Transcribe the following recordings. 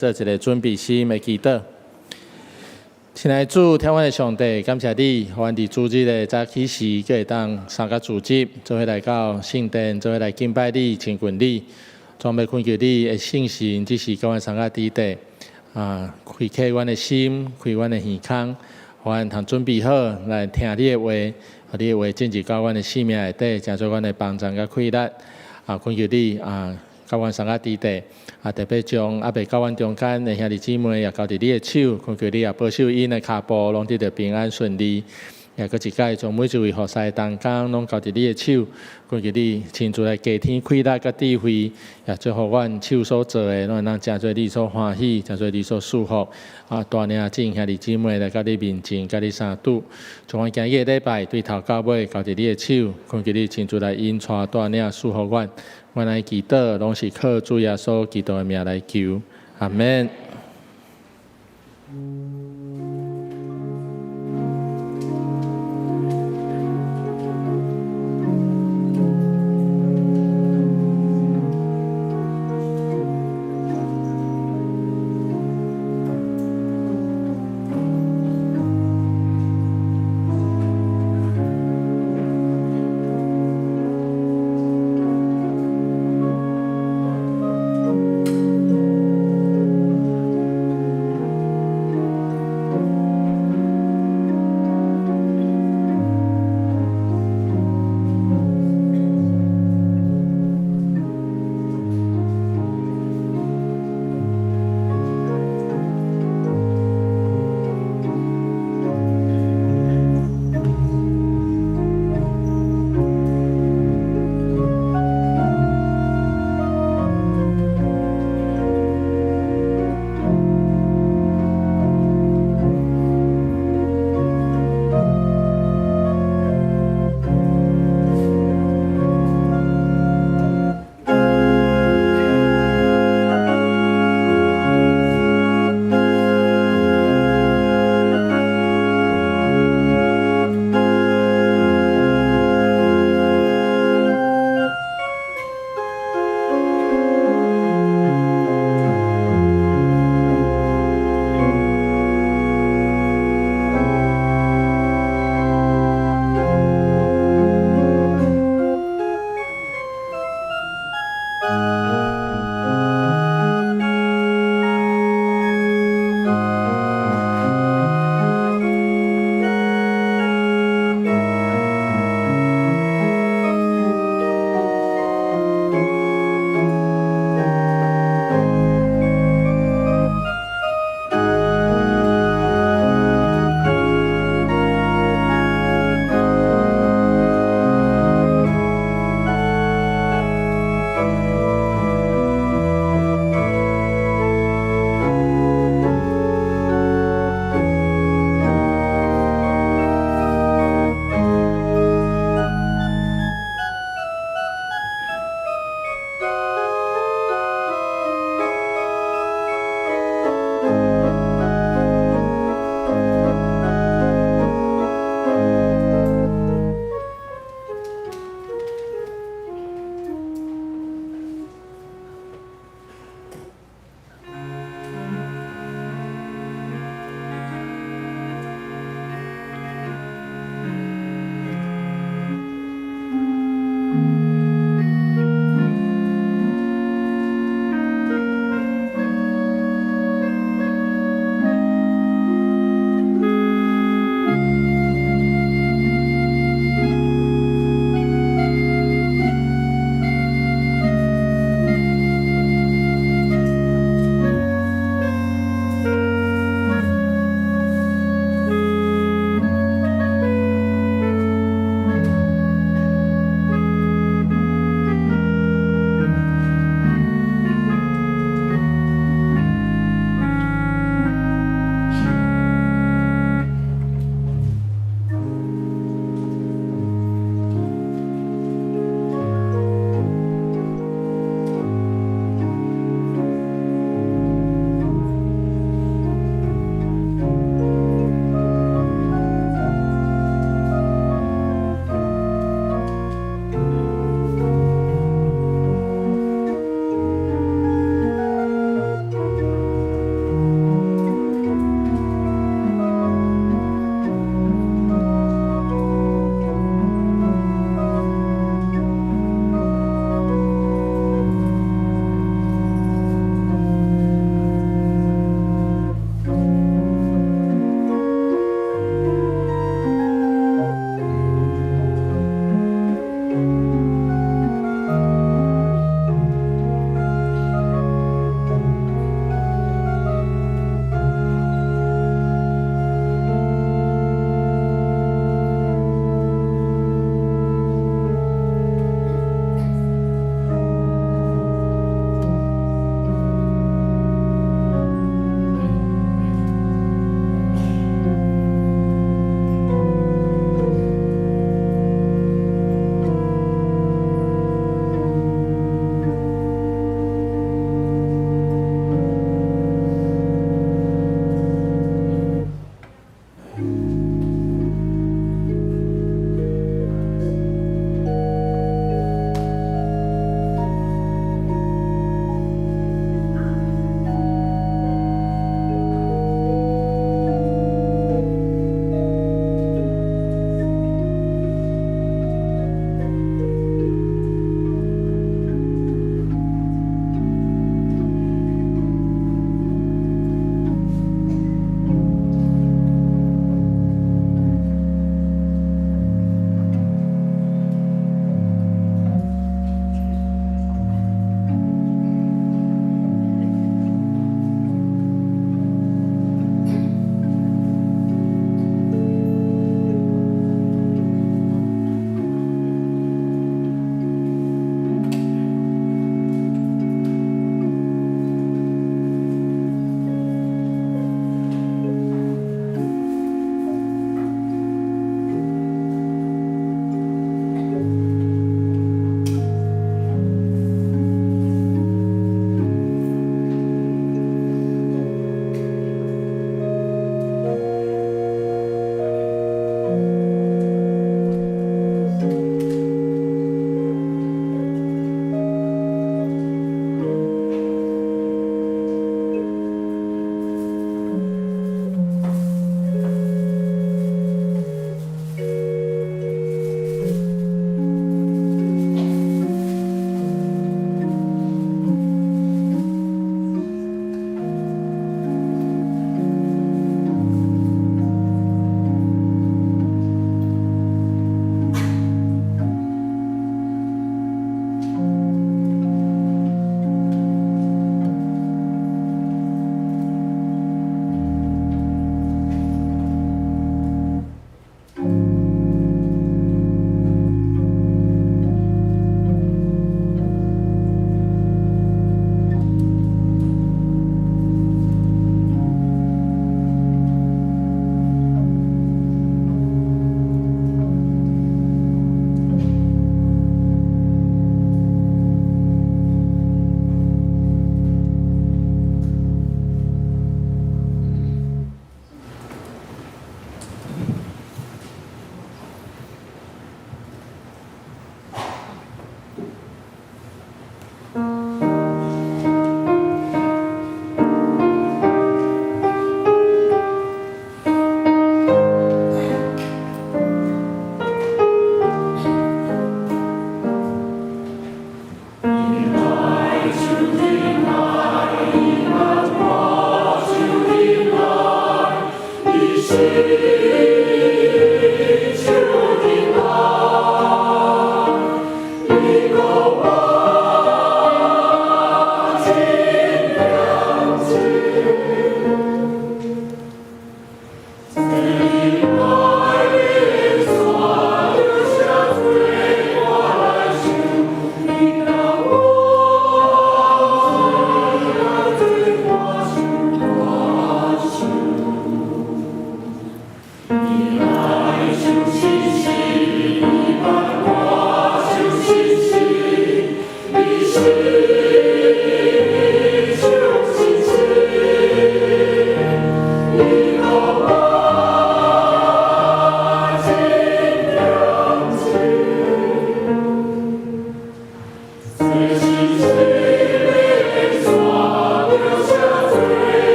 做一个準備心的祈禱。親愛的主，疼阮的上帝，感謝你，予阮佇主日的早起時，閣會當三個組織，做伙來到聖殿，做伙來敬拜你、親近你。專欲懇求你的聖神，這時佮阮相佮佇底，開啟阮的心，開阮的耳孔，予阮通準備好來聽你的話，予你的話進入到阮的生命內底，成做阮的幫助佮氣力。懇求你佮阮相佮佇底，特別將猶未到阮中間的兄弟姊妹也交佇你的手，懇求你也保守𪜶的跤步，攏得著平安順利。也閣一擺將每一位服侍的同工攏交佇你的手，懇求你親自來加添氣力佮智慧，也祝福阮手所做的，攏會當成做你所歡喜，成做你所祝福。帶領眾兄弟姊妹來到你面前，佮你相拄。將阮今日的禮拜對頭到尾交佇你的手，懇求你親自來引帶帶領祝福阮。阮來祈禱，攏是靠主耶穌基督的名來求，阿門。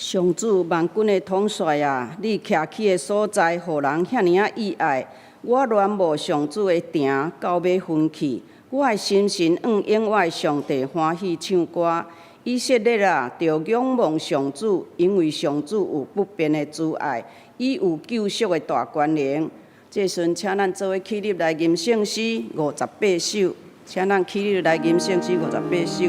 上主萬軍的統帥啊，你徛起的所在，予人遐爾仔意愛。我戀慕上主的埕到欲昏去，我的心神向永活的上帝歡喜唱歌。以色列啊，著仰望上主，因為上主有不變的慈愛，伊有救贖的大權能。這時陣，請咱做伙起立來吟聖詩58首，請咱起立來吟聖詩五十八首。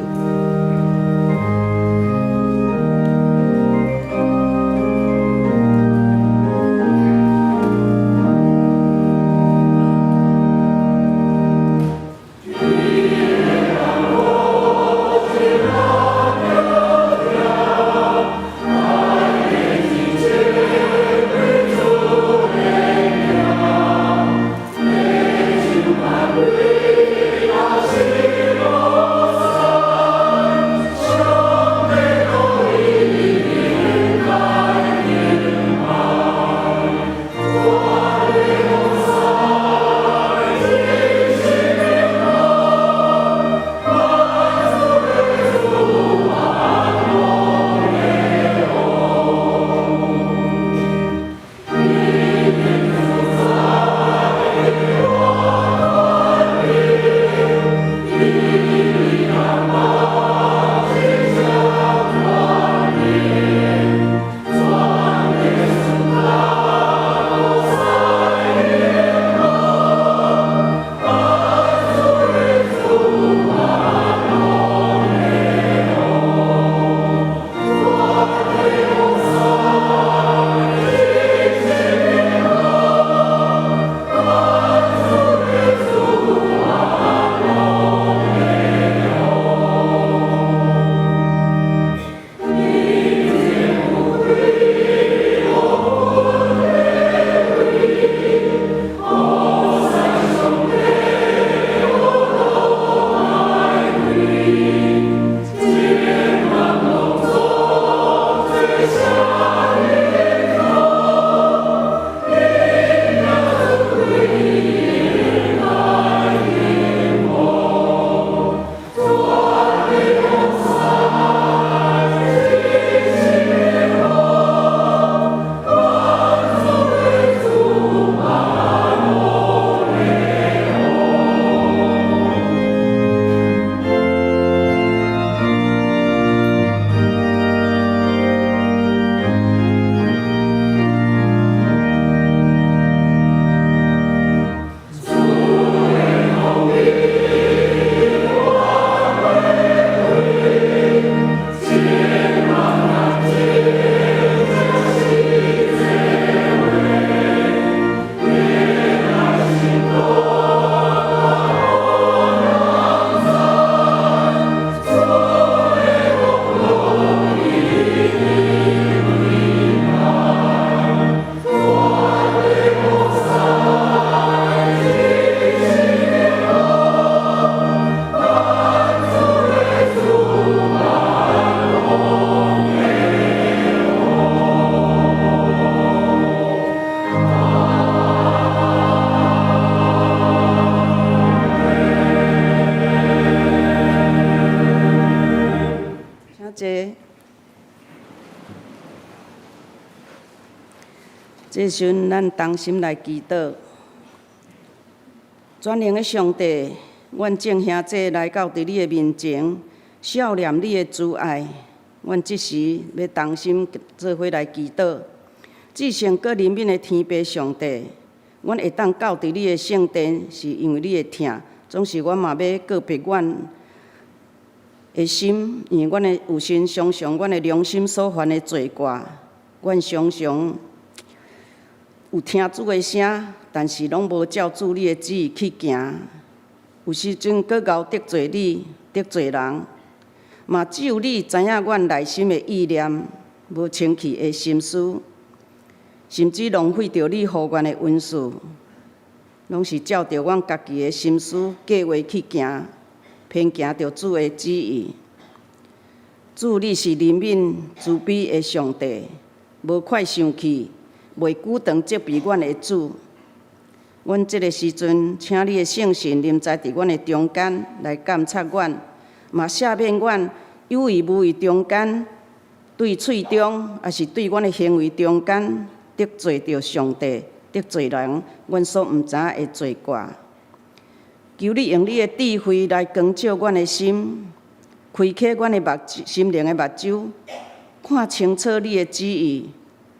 請坐。這時陣，咱同心來祈禱。全能的上帝，阮眾兄弟來到佇你的面前，數念你的慈愛。阮這時欲同心做伙來祈禱。至聖閣憐憫的天父上帝，阮會當到佇你的聖殿，是因為你的疼。總是阮嘛欲告別阮的心，因為阮的有時常常，阮的良心所犯的罪過，阮常常有聽主的聲，但是攏無照主你的旨意去行。有時陣閣𠢕得罪你，得罪人，嘛只有你知影阮內心的意念，無清氣的心思，甚至浪費著你予阮的恩賜，攏是照著阮家己的心思計劃去行，偏行著主的旨意。主，你是憐憫慈悲的上帝，無快生氣，袂久長責備阮的主。阮這个時陣，請你的聖神臨在佇阮的中間來監察阮，嘛赦免阮有意無意中間對喙中，抑是對阮的行為中間得罪著上帝，得罪人，阮所毋知影的罪過。求你用你的智慧來光照阮的心，開啟阮的目心靈的目睭，看清楚你的旨意，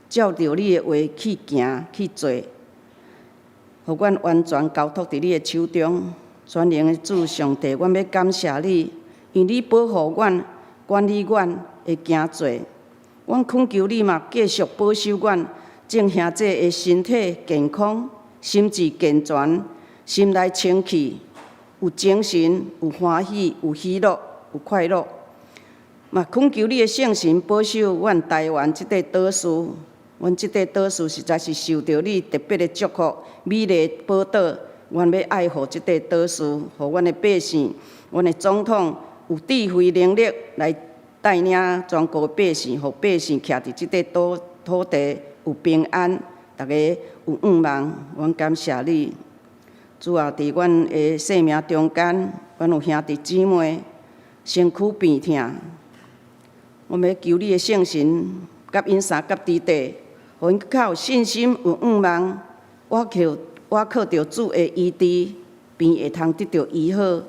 照著你的話去行去做，予阮完全交託佇你的手中。全能的主上帝，阮欲感謝你，因為你保護阮、管理阮的行做。阮懇求你嘛，繼續保守阮眾兄弟的身體健康、心智健全、心內清氣，有精神、有歡喜、有喜樂、有快樂。嘛懇求你的聖神保守阮台灣這塊島嶼，阮這塊島嶼實在是受著你特別的祝福，美麗寶島。阮欲愛護這塊島嶼，予阮的百姓、阮的總統有智慧能力來帶領全國的百姓，予百姓徛佇這塊島土地有平安，逐家有向望。阮感謝你，主啊！佇阮的生命中間，阮有兄弟姊妹身軀病痛，我欲求你的聖神佮𪜶相佮佇地，予𪜶較有信心、有向望，倚靠著主的醫治，便會通得著醫好，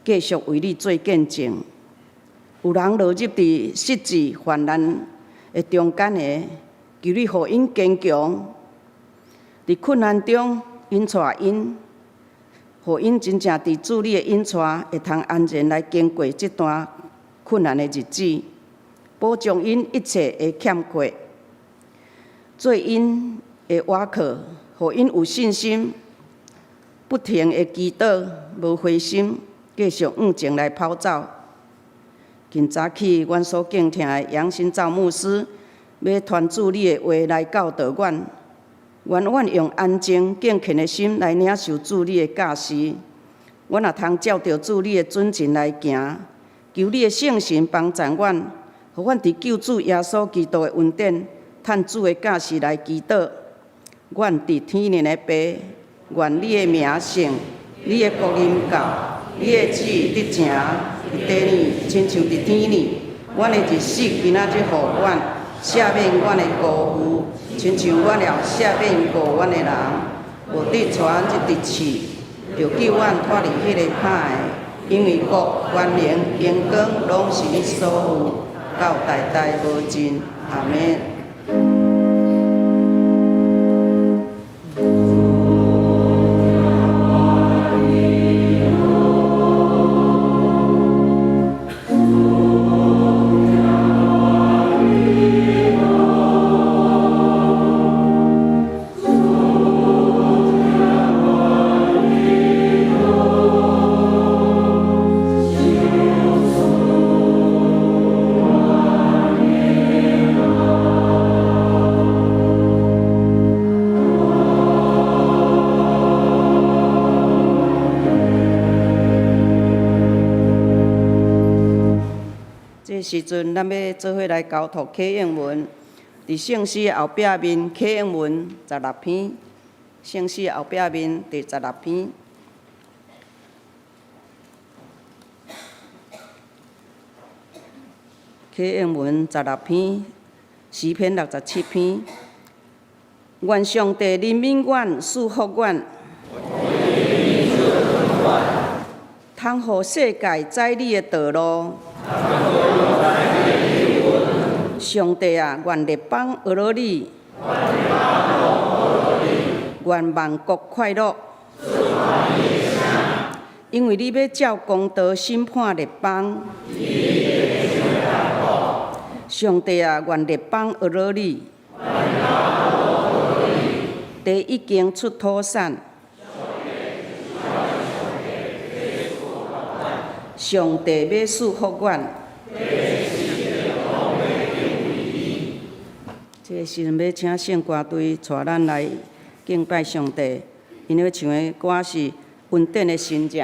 繼續為你做見證。有人落入佇失志患難的中間的，求你予𪜶堅強，佇困難中，𪜶帶𪜶，予𪜶真正佇主你的引帶，會通安然來經過這段困難的日子，保障𪜶一切的欠缺，做𪜶的倚靠，予𪜶有信心，不停的祈禱，無灰心，繼續向前來跑走。今早起，阮所敬聽的楊新造牧師，欲傳主你的話來教導阮，願阮用安靜敬虔的心來領受主你的教示，阮也通照著主你的準繩來行，求你的聖神幫助阮，予阮佇救主耶穌基督的恩典，趁主的教示來祈禱。阮佇天靈的父，願你的名聖，你的國臨到，你的旨意得成，佇地裡親像佇天裡。阮的日食今仔日予阮，赦免阮的過誤，親像阮也赦免過阮的人。無得帶阮入佇試，著救阮脫離彼个歹的。因為國、權能、榮光，攏是你所有，到代代無盡。阿們。這時陣，咱欲做伙來交託啟應文，佇聖詩後壁面啟應文十六篇，聖詩後壁面第十六篇。啟應文十六篇，詩篇六十七篇。願上帝憐憫阮，賜福阮。通予世界知你的道路。上帝啊，願列邦學樂你，願萬國快樂。因為你欲照公道審判列邦。上帝啊，願列邦學樂你。地已經出土產。上帝欲賜福阮。這个時陣欲請聖歌隊帶咱來敬拜上帝，𪜶欲唱的歌是《恩典的神跡》。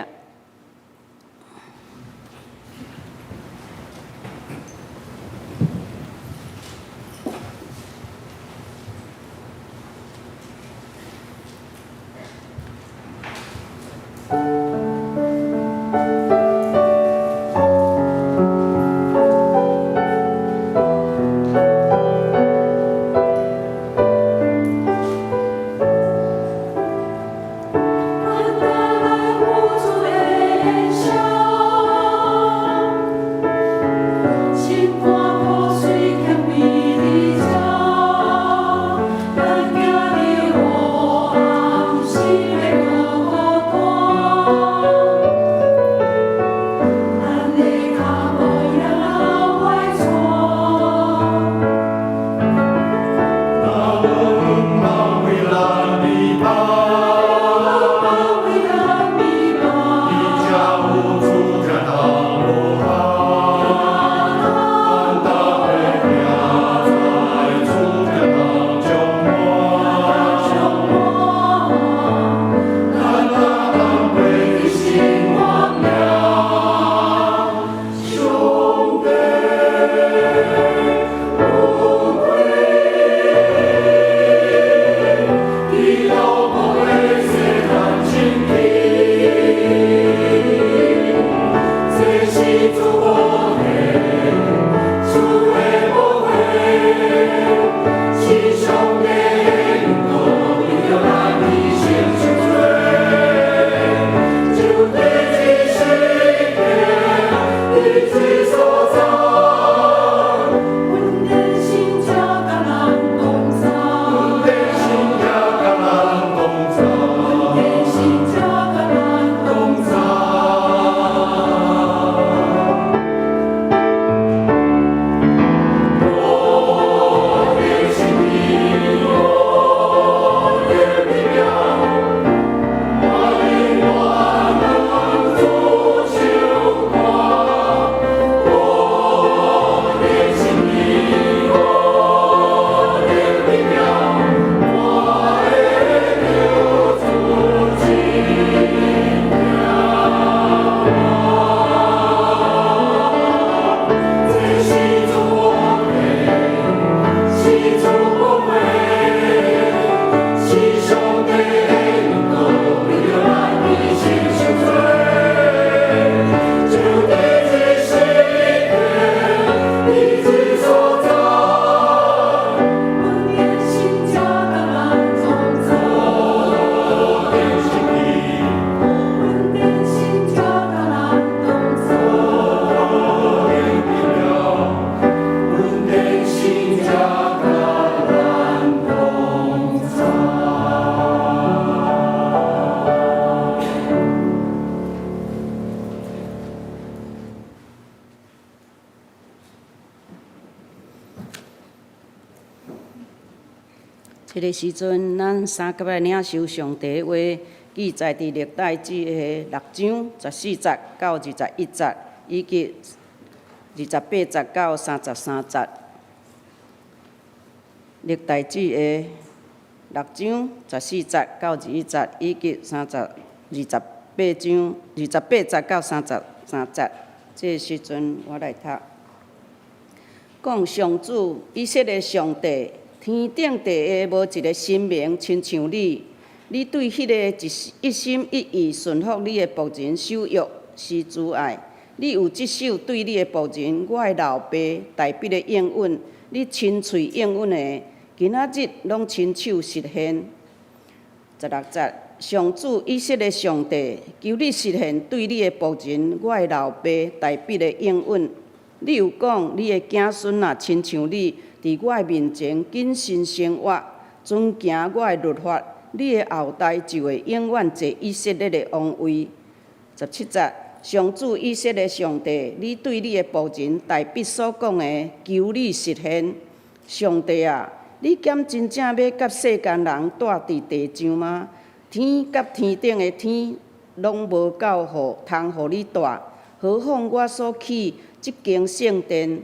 這个時陣，咱三佮來領受上帝的話，記載佇歷代志下六章十四節到21節，以及28節到33節。歷代志下六章十四節到21節，以及三十28章28節到33節。這个時陣我來讀。講上主以色列上帝，天頂地下無一个神明親像你。你對彼个一心一意順服你的僕人守約施慈愛。你有這手對你的僕人，我的老爸大衛的應允，你親喙應允的，今仔日攏親手實現。16節，上主以色列上帝，求你實現對你的僕人，我的老爸大衛的應允。你有講，你的子孫若親像你，佇我的面前謹慎生活，遵行我的律法，你的後代就會永遠坐以色列的王位。17節，上主以色列上帝，你對你的僕人大衛所講的，求你實現。上帝啊，你敢真正欲佮世間人蹛佇地上嗎？天佮天頂的天攏無夠予通予你蹛，何況我所起這間聖殿？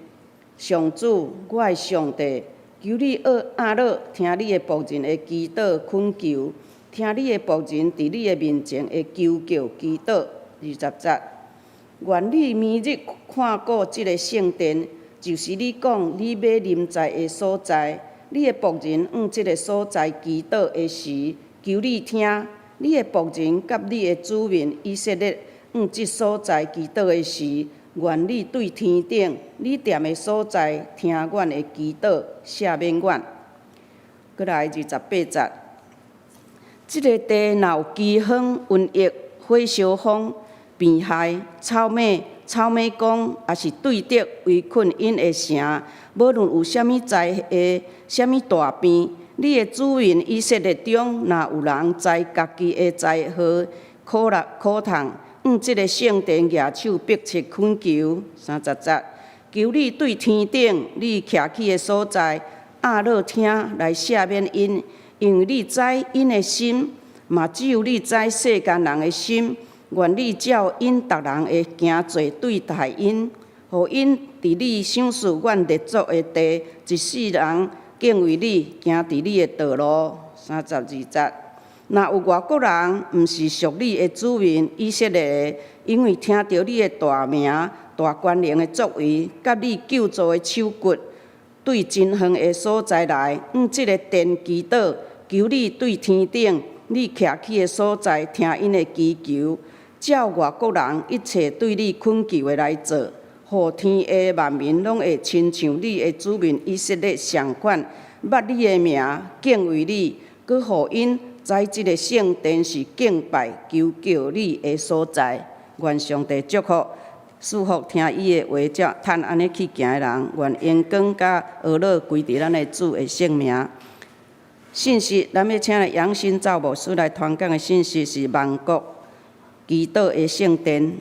上主，我的上帝，求你阿樂聽你的僕人的祈禱懇求，聽你的僕人佇你的面前的求告祈禱。20節，願你明日看顧這个聖殿，就是你講你欲臨在的所在。你的僕人向這个所在祈禱的時，求你聽；你的僕人佮你的子民以色列向這所在祈禱的時，願你對天頂你踮的所在聽阮的祈禱，赦免阮。閣來28節，這个地若有饑荒、瘟疫、火燒風、病害、草螞、草螞工，抑是對敵圍困𪜶的城，無論有啥物災禍、啥物大病，你的子民以色列中，若有人知家己的災禍苦難苦痛，向這个聖殿舉手迫切懇求。30節，求你對天頂你徛起的所在，阿樂聽來赦免𪜶，因為你知𪜶的心，嘛只有你知世間人的心。願你照𪜶逐人的行做對待𪜶，予𪜶佇你賞賜阮列祖的地，一世人敬畏你，行佇你的道路。32節，若有外國人，毋是屬你的子民以色列的，因為聽著你的大名、大權能的作為，佮你救助的手骨，對真遠的所在來，向這个殿祈禱，求你對天頂你徛起的所在聽𪜶的祈求，照外國人一切對你懇求的來做，予天下萬民攏會親像你的子民以色列仝款，捌你的名，敬畏你，閣予𪜶知這个聖殿是敬拜求告你的所在。願上帝祝福，賜福聽伊的話才趁按呢去行的人，願榮光佮呵咾歸佇咱的主的聖名。信息，咱欲請來楊新造牧師來傳講的信息是萬國祈禱的聖殿。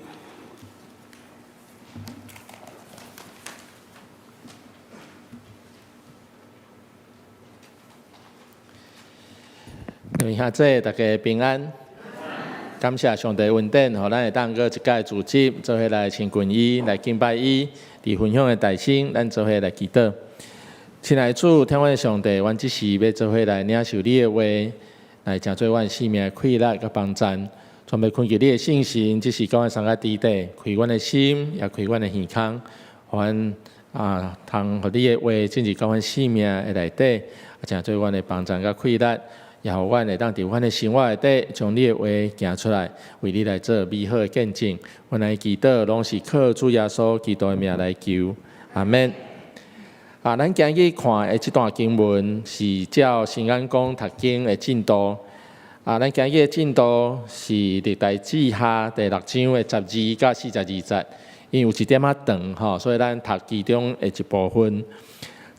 各位兄弟，大家平安。感謝上帝恩典，予咱會當閣一屆組織，做伙來親近伊，來敬拜伊。佇分享的大聲，咱做伙來祈禱。親愛的主，疼阮的上帝，阮這時欲做伙來領受你的話，來成做阮生命的氣力佮幫贊。全欲懇求你的聖神，這時佮阮相佮佇底，開阮的心，也開阮的耳孔，予阮啊，通予你的話進入到阮生命的內底，成做阮的幫贊佮氣力，也予阮會當佇阮的生活內底，將你的話行出來，為你來做美好的見證。阮來祈禱，攏是靠主耶穌基督的名來求，阿們。啊，咱今日看的這段經文是照新眼光讀經的進度。啊，咱今日的進度是歷代志下第六章的12到42節，因為有一點仔長吼，所以咱讀其中的一部分。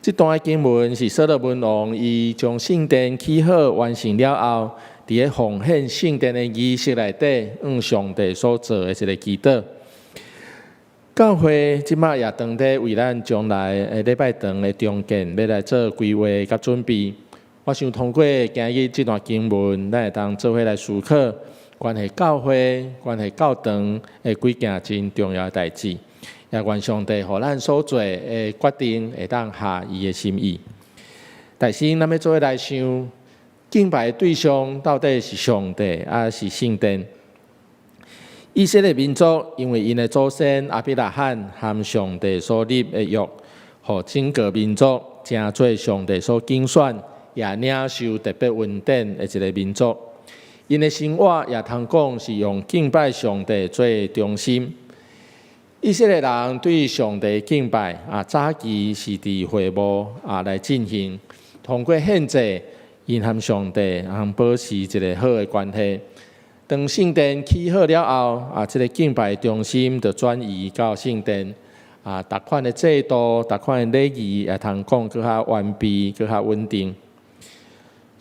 這段的經文是所羅門王伊將聖殿起好完成了後，佇咧奉獻聖殿的儀式內底，向上帝所做的一个祈禱。教會這擺也當咧為咱將來的禮拜堂的重建，欲來做規劃佮準備。我想通過今日這段經文，咱會當做伙來思考關係教會、關係教堂的幾件真重要的代誌。也願上帝予咱所做的決定會當合伊的心意。但是，咱欲做伙來想，敬拜的對象到底是上帝，抑是聖殿？以色列民族因為𪜶的祖先亞伯拉罕和上帝所立的約，予整個民族成做上帝所揀選，也領受特別恩典的一個民族。𪜶的生活也通講是用敬拜上帝做中心。以色列人對上帝敬拜啊，早期是佇會幕啊來進行，通過獻祭，𪜶和上帝通保持一個好的關係。當聖殿起好了後，啊，這個敬拜中心就轉移到聖殿，啊，逐款的制度、逐款的禮儀也通講閣較完備、閣較穩定。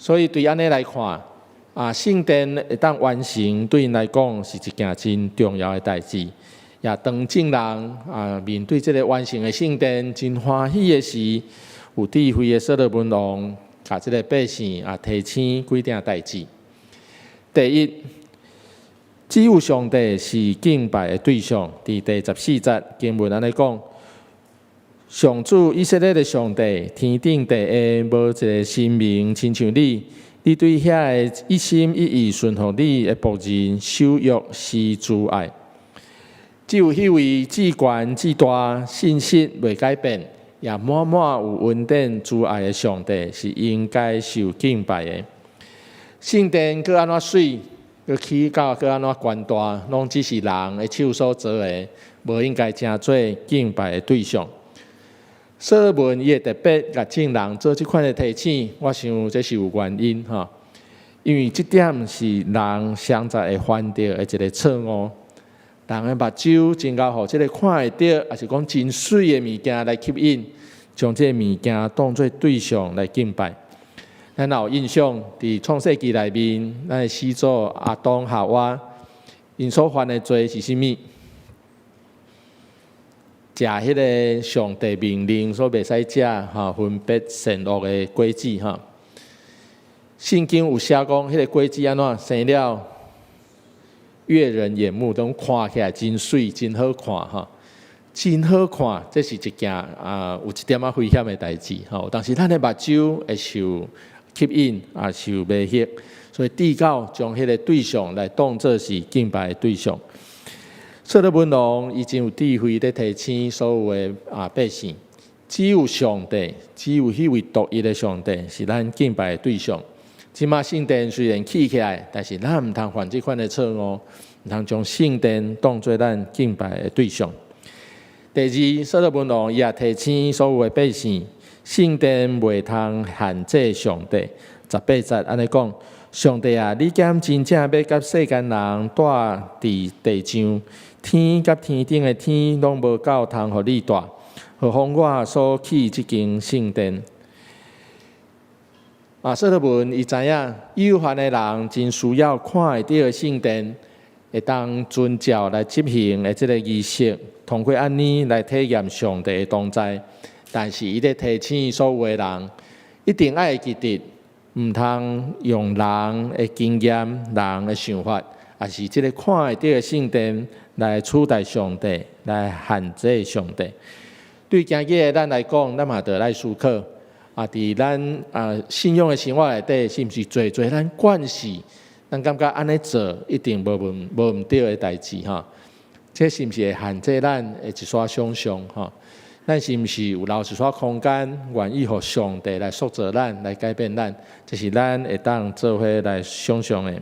所以對按呢來看，啊，聖殿會當完成，對𪜶來講是一件真重要的代誌。也當眾人啊面對這个完成的聖殿真歡喜的時，有智慧的所羅門王，共這个百姓啊提醒幾件代誌。第一，只有上帝是敬拜的對象。佇第14節經文按呢講：上主以色列的上帝，天頂地下無一个神明親像你，你對遐个一心一意順服你的僕人守約施慈愛。只有彼位至懸至大、信實袂改變，也滿滿有恩典慈愛的上帝，是應該受敬拜的。聖殿閣按怎媠，閣起到閣按怎懸大，攏只是人的手所做的，無應該成做敬拜的對象。所羅門伊會特別共眾人做這款的提醒，我想這是有原因吼，因為這點是人常在會犯著的一个錯誤。人的目睭真𠢕予這个看會著，抑是講真媠的物件來吸引，將這个物件當做對象來敬拜。咱若有印象，佇創世記內面，咱的始祖亞當夏娃，𪜶所犯的罪是啥物？食彼个上帝命令所袂使食吼，分別善惡的果子吼。聖經有寫講，彼个果子按怎生了？悅人眼目，攏看起來真媠，真好看吼，真好看，這是一件啊有一點仔危險的代誌吼。但是咱的目睭會受吸引，啊受迷惑，所以至到將彼个對象來當做是敬拜的對象。所羅門王伊真有智慧，咧提醒所有的啊百姓，只有上帝，只有彼位獨一的上帝是咱敬拜的對象。這馬聖殿雖然起起來，但是咱毋通犯這款的錯誤，毋通將聖殿當做咱敬拜的對象。第二，所羅門王伊也提醒所有的百姓，聖殿袂通限制上帝。18節按呢講：上帝啊，你敢真正欲佮世間人蹛佇地上，天佮天頂的天攏無夠通予你蹛，何況我所起這間聖殿？啊，所羅門伊知影有限的人真需要看會著的聖殿，會當遵照來執行的這个儀式，通過按呢來體驗上帝的同在。但是伊咧提醒所有的人，一定愛記得，毋通用人的經驗、人的想法，抑是這个看會著的聖殿來取代上帝，來限制上帝。對今日的咱來講，咱嘛著愛思考。啊！佇咱啊信仰的生活內底，是毋是濟濟咱慣勢，咱感覺按呢做一定無毋對的代誌吼？這是毋是會限制咱的一撮想象吼？咱是毋是有留一撮空間，願意予上帝來塑造咱，來改變咱？這是咱會當做伙來想象的。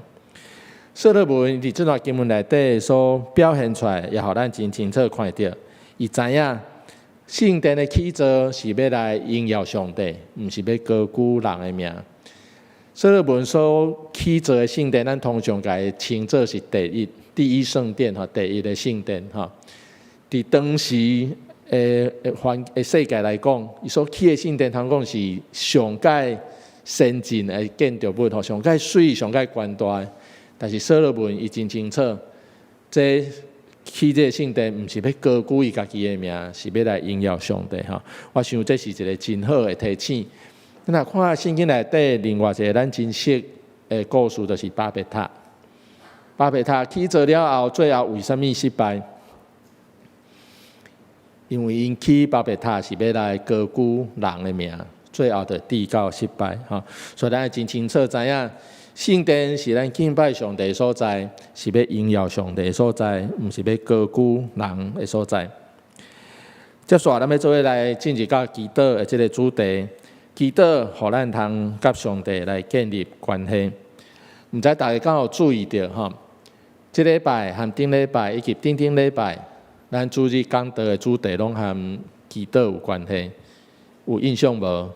所羅門佇這段經文內底所表現出來，也予咱真清楚看著，伊知影聖殿的起造是欲來榮耀上帝，毋是欲高舉人的名。所羅門所起造的聖殿，咱通常共伊稱作是第一聖殿吼，第一的聖殿吼。佇當時的環的世界來講，伊所起的聖殿，通講是上蓋先進的建築物吼，上蓋媠、上蓋懸大。但是所羅門伊真清楚，這起這个聖殿毋是欲高舉伊家己的名，是欲來榮耀上帝吼。我想這是一个真好的提醒。你若看聖經內底另外一个咱真熟的故事，就是巴別塔。巴別塔起造了後，最後為啥物失敗？因為𪜶起巴別塔是欲來高舉人的名，最後就致到失敗。吼，所以咱真清楚知影，聖殿是咱敬拜上帝所在，是欲榮耀上帝所在，毋是欲高舉人的所在。接紲，咱欲做伙來進入到祈禱的這个主題。祈禱予咱通佮上帝來建立關係。毋知大家敢有注意著吼？這禮拜和頂禮拜以及頂頂禮拜，咱主日講道的主題攏和祈禱有關係，有印象無？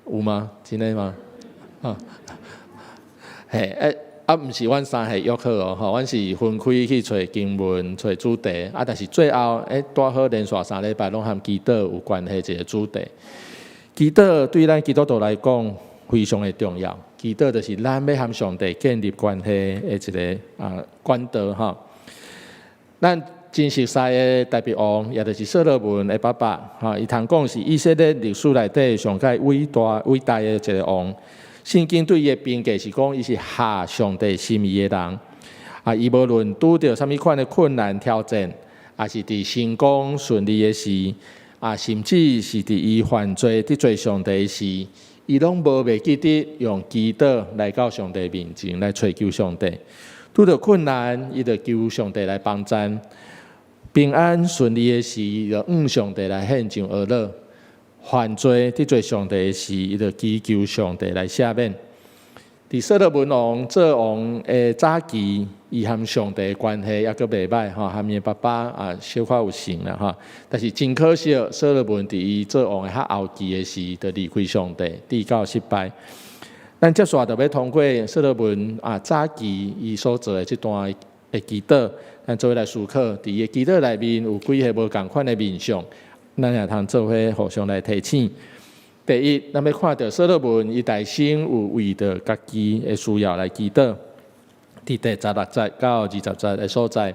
有嗎？真的嗎？啊，嘿，欸，啊，毋是阮三个約好哦，吼，阮是分開去揣經文、揣主題，啊，但是最後，欸，拄好連續三禮拜攏和祈禱有關係一个主題。祈禱對咱基督徒來講非常的重要。祈禱就是咱欲和上帝建立關係的一个管道吼。咱真熟似的大衛王，也就是所羅門的爸爸，吼，伊通講是以色列歷史內底上蓋偉大偉大的一个王。聖經對伊的評價是講，伊是合上帝心意的人。啊，伊無論拄著啥物款的困難挑戰，抑是佇成功順利的時，啊，甚至是佇伊犯罪得罪上帝時，伊攏無袂記得用祈禱來到上帝面前來揣求上帝。拄著困難，伊就求上帝來幫贊；平安順利的時，伊就向上帝來獻上哀樂。犯罪得罪上帝的時，伊就祈求上帝來赦免。佇所羅門王做王的早期，伊和上帝的關係猶閣袂䆀吼，和伊爸爸啊小可有成啦吼。但是真可惜，所羅門佇伊做王的較後期的時，就離開上帝，致到失敗。咱接紲就欲通過所羅門啊早期伊所做的這段的祈禱，咱做伙來思考，佇伊的祈禱內面有幾个無仝款的面向，咱也通做伙互相來提醒。第一，咱欲看著所羅門伊內心有為著家己的需要來祈禱，佇第16節到20節的所在。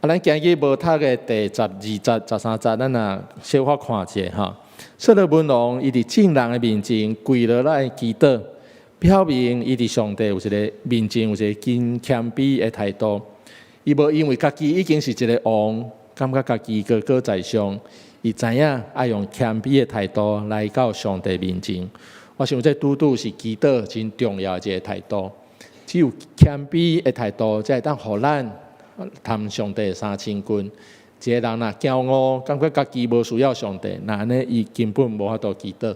啊，咱今日無讀的第12節、13節，咱若小可看一下吼。所羅門王伊佇眾人的面前跪落來祈禱，表明伊佇上帝有一个面前有一个真謙卑的態度。伊無因為家己已經是一个王，感覺家己高高在上。伊知影愛用謙卑的態度來到上帝面前。我想這拄拄是祈禱真重要的一个態度。只有謙卑的態度，才會當予咱談上帝相親近。一个人若驕傲，感覺家己無需要上帝，那按呢伊根本無法度祈禱。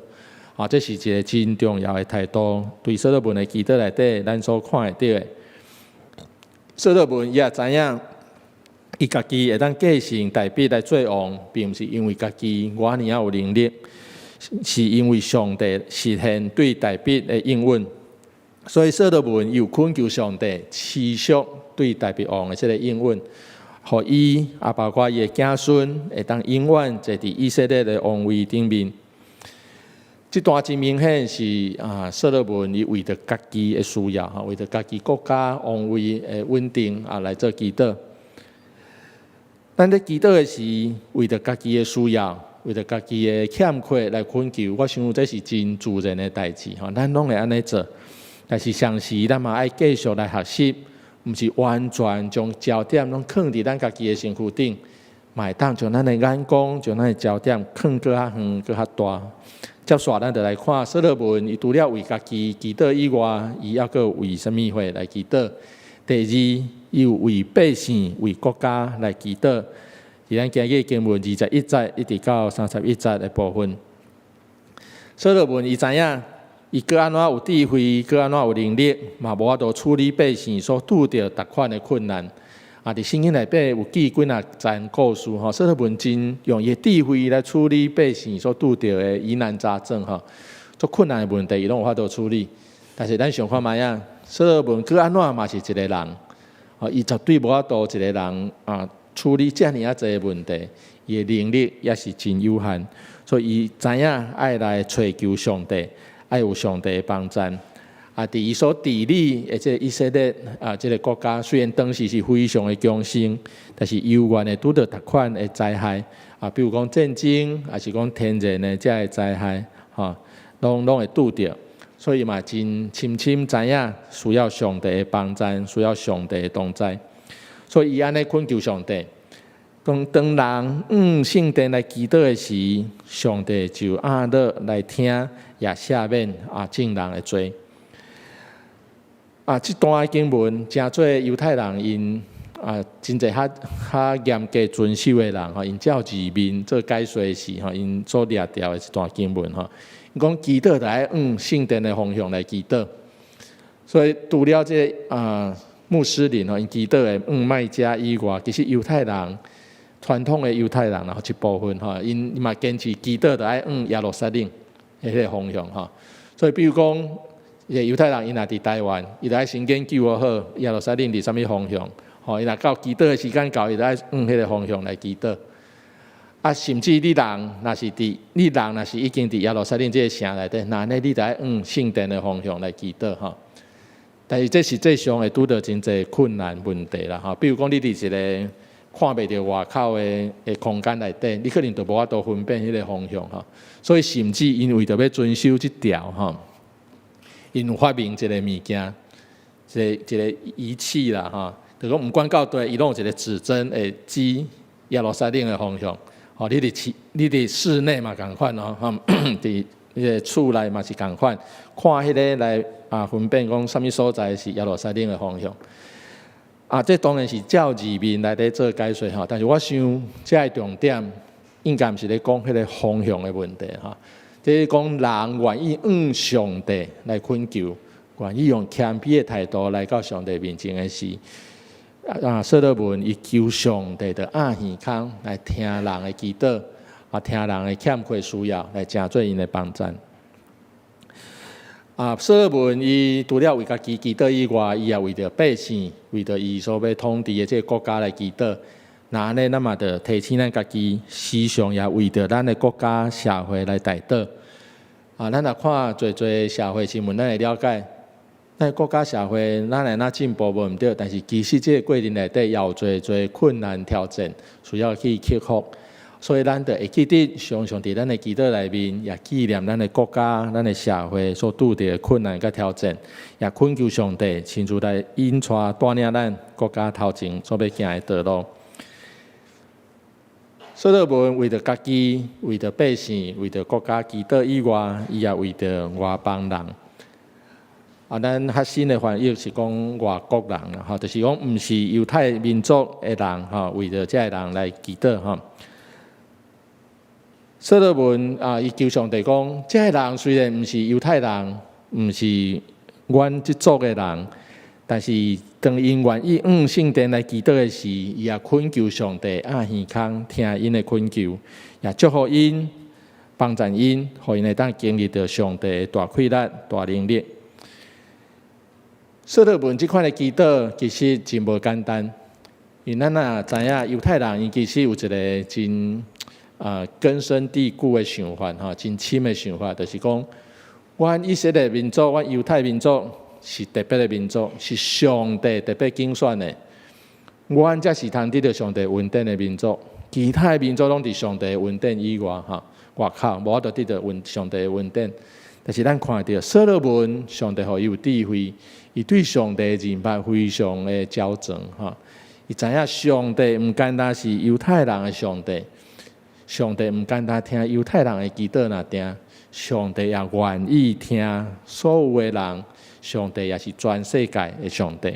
啊，這是一个真重要的態度。對所羅門的祈禱內底，咱所看會著的。所羅門伊也知影，伊家己會當繼承大衛來做王，並毋是因為家己偌爾仔有能力，是因為上帝實現對大衛的應允。所以所羅門又懇求上帝持續對大衛王的這个應允，予伊啊，包括伊的子孫會當永遠坐佇以色列的王位頂面。這段真明顯是啊，所羅門伊為著家己的需要，哈，為著家己國家王位的穩定啊來做祈禱。咱咧祈禱的時，為著家己的需要，為著家己的欠缺來懇求，我想這是真自然的代誌吼，咱攏會按呢做。但是同時，咱嘛愛繼續來學習，毋是完全將焦點攏囥佇咱家己的身軀頂，嘛會當將咱的眼光、將咱的焦點囥閣較遠、閣較大。接紲咱就來看所羅門，伊除了為家己祈禱以外，伊猶閣為啥物貨來祈禱？第二，伊有為百姓、為國家來祈禱。佇咱今日經文21節一直到31節的部分，所羅門伊知影，伊閣按怎有智慧，閣按怎有能力，嘛無法度處理百姓所拄著逐款的困難。啊，佇聖經內底有記幾若層故事吼，所羅門真用伊的智慧來處理百姓所拄著的疑難雜症吼，足困難的問題，伊攏有法度處理。但是咱想看覓仔，所羅門閣按怎嘛是一个人，吼，伊絕對無法度一个人啊處理遮爾仔濟的問題，伊的能力也是真有限，所以伊知影愛來揣求上帝，愛有上帝的幫贊。啊，佇伊所治理的這個以色列啊，這個國家雖然當時是非常的強盛，但是猶原會拄著逐款的災害啊，比如講戰爭，抑是講天然的這个災害，吼，攏會拄著。所以嘛，真深深知影需要上帝的幫助，需要上帝的同在。所以伊按呢懇求上帝，講當人往聖殿來祈禱的時，上帝就按落來聽，也赦免啊眾人的罪。啊，這段經文誠濟猶太人𪜶啊，真濟較較嚴格遵守的人吼，𪜶照字面做解說時吼，𪜶所掠著的一段經文吼。𪜶講祈禱著愛往聖殿的方向來祈禱，所以除了這個啊穆斯林吼，𪜶祈禱會往麥加以外，其實猶太人傳統的猶太人然後一部分吼，𪜶嘛堅持祈禱著愛往耶路撒冷彼个方向吼。所以比如講，猶太人𪜶若佇台灣，伊著愛先研究好耶路撒冷佇啥物方向，吼，伊若到祈禱的時間到，伊著愛往彼个方向來祈禱。啊，甚至你人若是佇，你人若是已經佇耶路撒冷這个城內底，那按呢你著愛往聖殿的方向來祈禱吼。但是這實際上會拄著真濟困難問題啦吼。比如講，你佇一个看袂著外口的空間內底，你可能就無法度分辨彼个方向吼。所以甚至𪜶為著欲遵守這條吼，𪜶有發明一个物件，一个一个儀器啦吼，就講毋管到佗，伊攏有一个指針會指耶路撒冷的方向。吼，你佇室內嘛仝款哦，吼，佇彼个厝內嘛是仝款，看彼个來啊分辨講啥物所在是耶路撒冷的方向。啊，這當然是照字面來咧做解說吼，但是我想這个重點應該毋是咧講彼个方向的問題吼，這是講人願意向上帝來懇求，願意用謙卑的態度來到上帝面前的時，啊，所羅門伊求上帝著掩耳孔來聽人的祈禱，啊，聽人的欠缺需要，來成做𪜶的幫贊。啊，所羅門伊除了為家己祈禱以外，伊也為著百姓，為著伊所欲統治的這個國家來祈禱。那按呢，咱嘛著提醒咱家己，時常也為著咱的國家社會來代禱。啊，咱若看濟濟社會新聞，咱會了解，咱國家社會咱會若進步無毋對，但是其實這個過程內底也有濟濟困難挑戰，需要去克服。所以咱著會記得，常常佇咱的祈禱內面，也紀念咱的國家、咱的社會所拄著的困難佮挑戰，也懇求上帝親自來引帶帶領咱國家頭前所欲行的道路。所羅門為著家己、為著百姓、為著國家祈禱以外，伊也為著外邦人。啊，咱較新的翻譯是講外國人啦，吼，就是講毋是猶太民族的人，吼，為著這个人來祈禱，吼。所羅門啊，伊求上帝講，這个人雖然毋是猶太人，毋是阮這族的人，但是當𪜶願意往聖殿來祈禱的時，伊也懇求上帝掩耳孔聽𪜶的懇求，也祝福𪜶，幫助𪜶，予𪜶會當經歷著上帝的大氣力、大能力。所羅門這款的祈禱其實真無簡單，因為咱也知影猶太人𪜶其實有一个真根深蒂固的想法，吼，真深的想法，就是講，阮以色列民族，阮猶太民族是特別的民族，是上帝特別揀選的，阮才是通得著上帝恩典的民族，其他的民族攏佇上帝恩典以外，吼，外口無法度得著上帝的恩典。但是咱看著所羅門，上帝予伊有智慧，伊對上帝認捌非常的周全，吼，伊知影上帝毋單單是猶太人的上帝。上帝毋單單聽猶太人的祈禱爾定，上帝也願意聽所有的人。上帝也是全世界的上帝。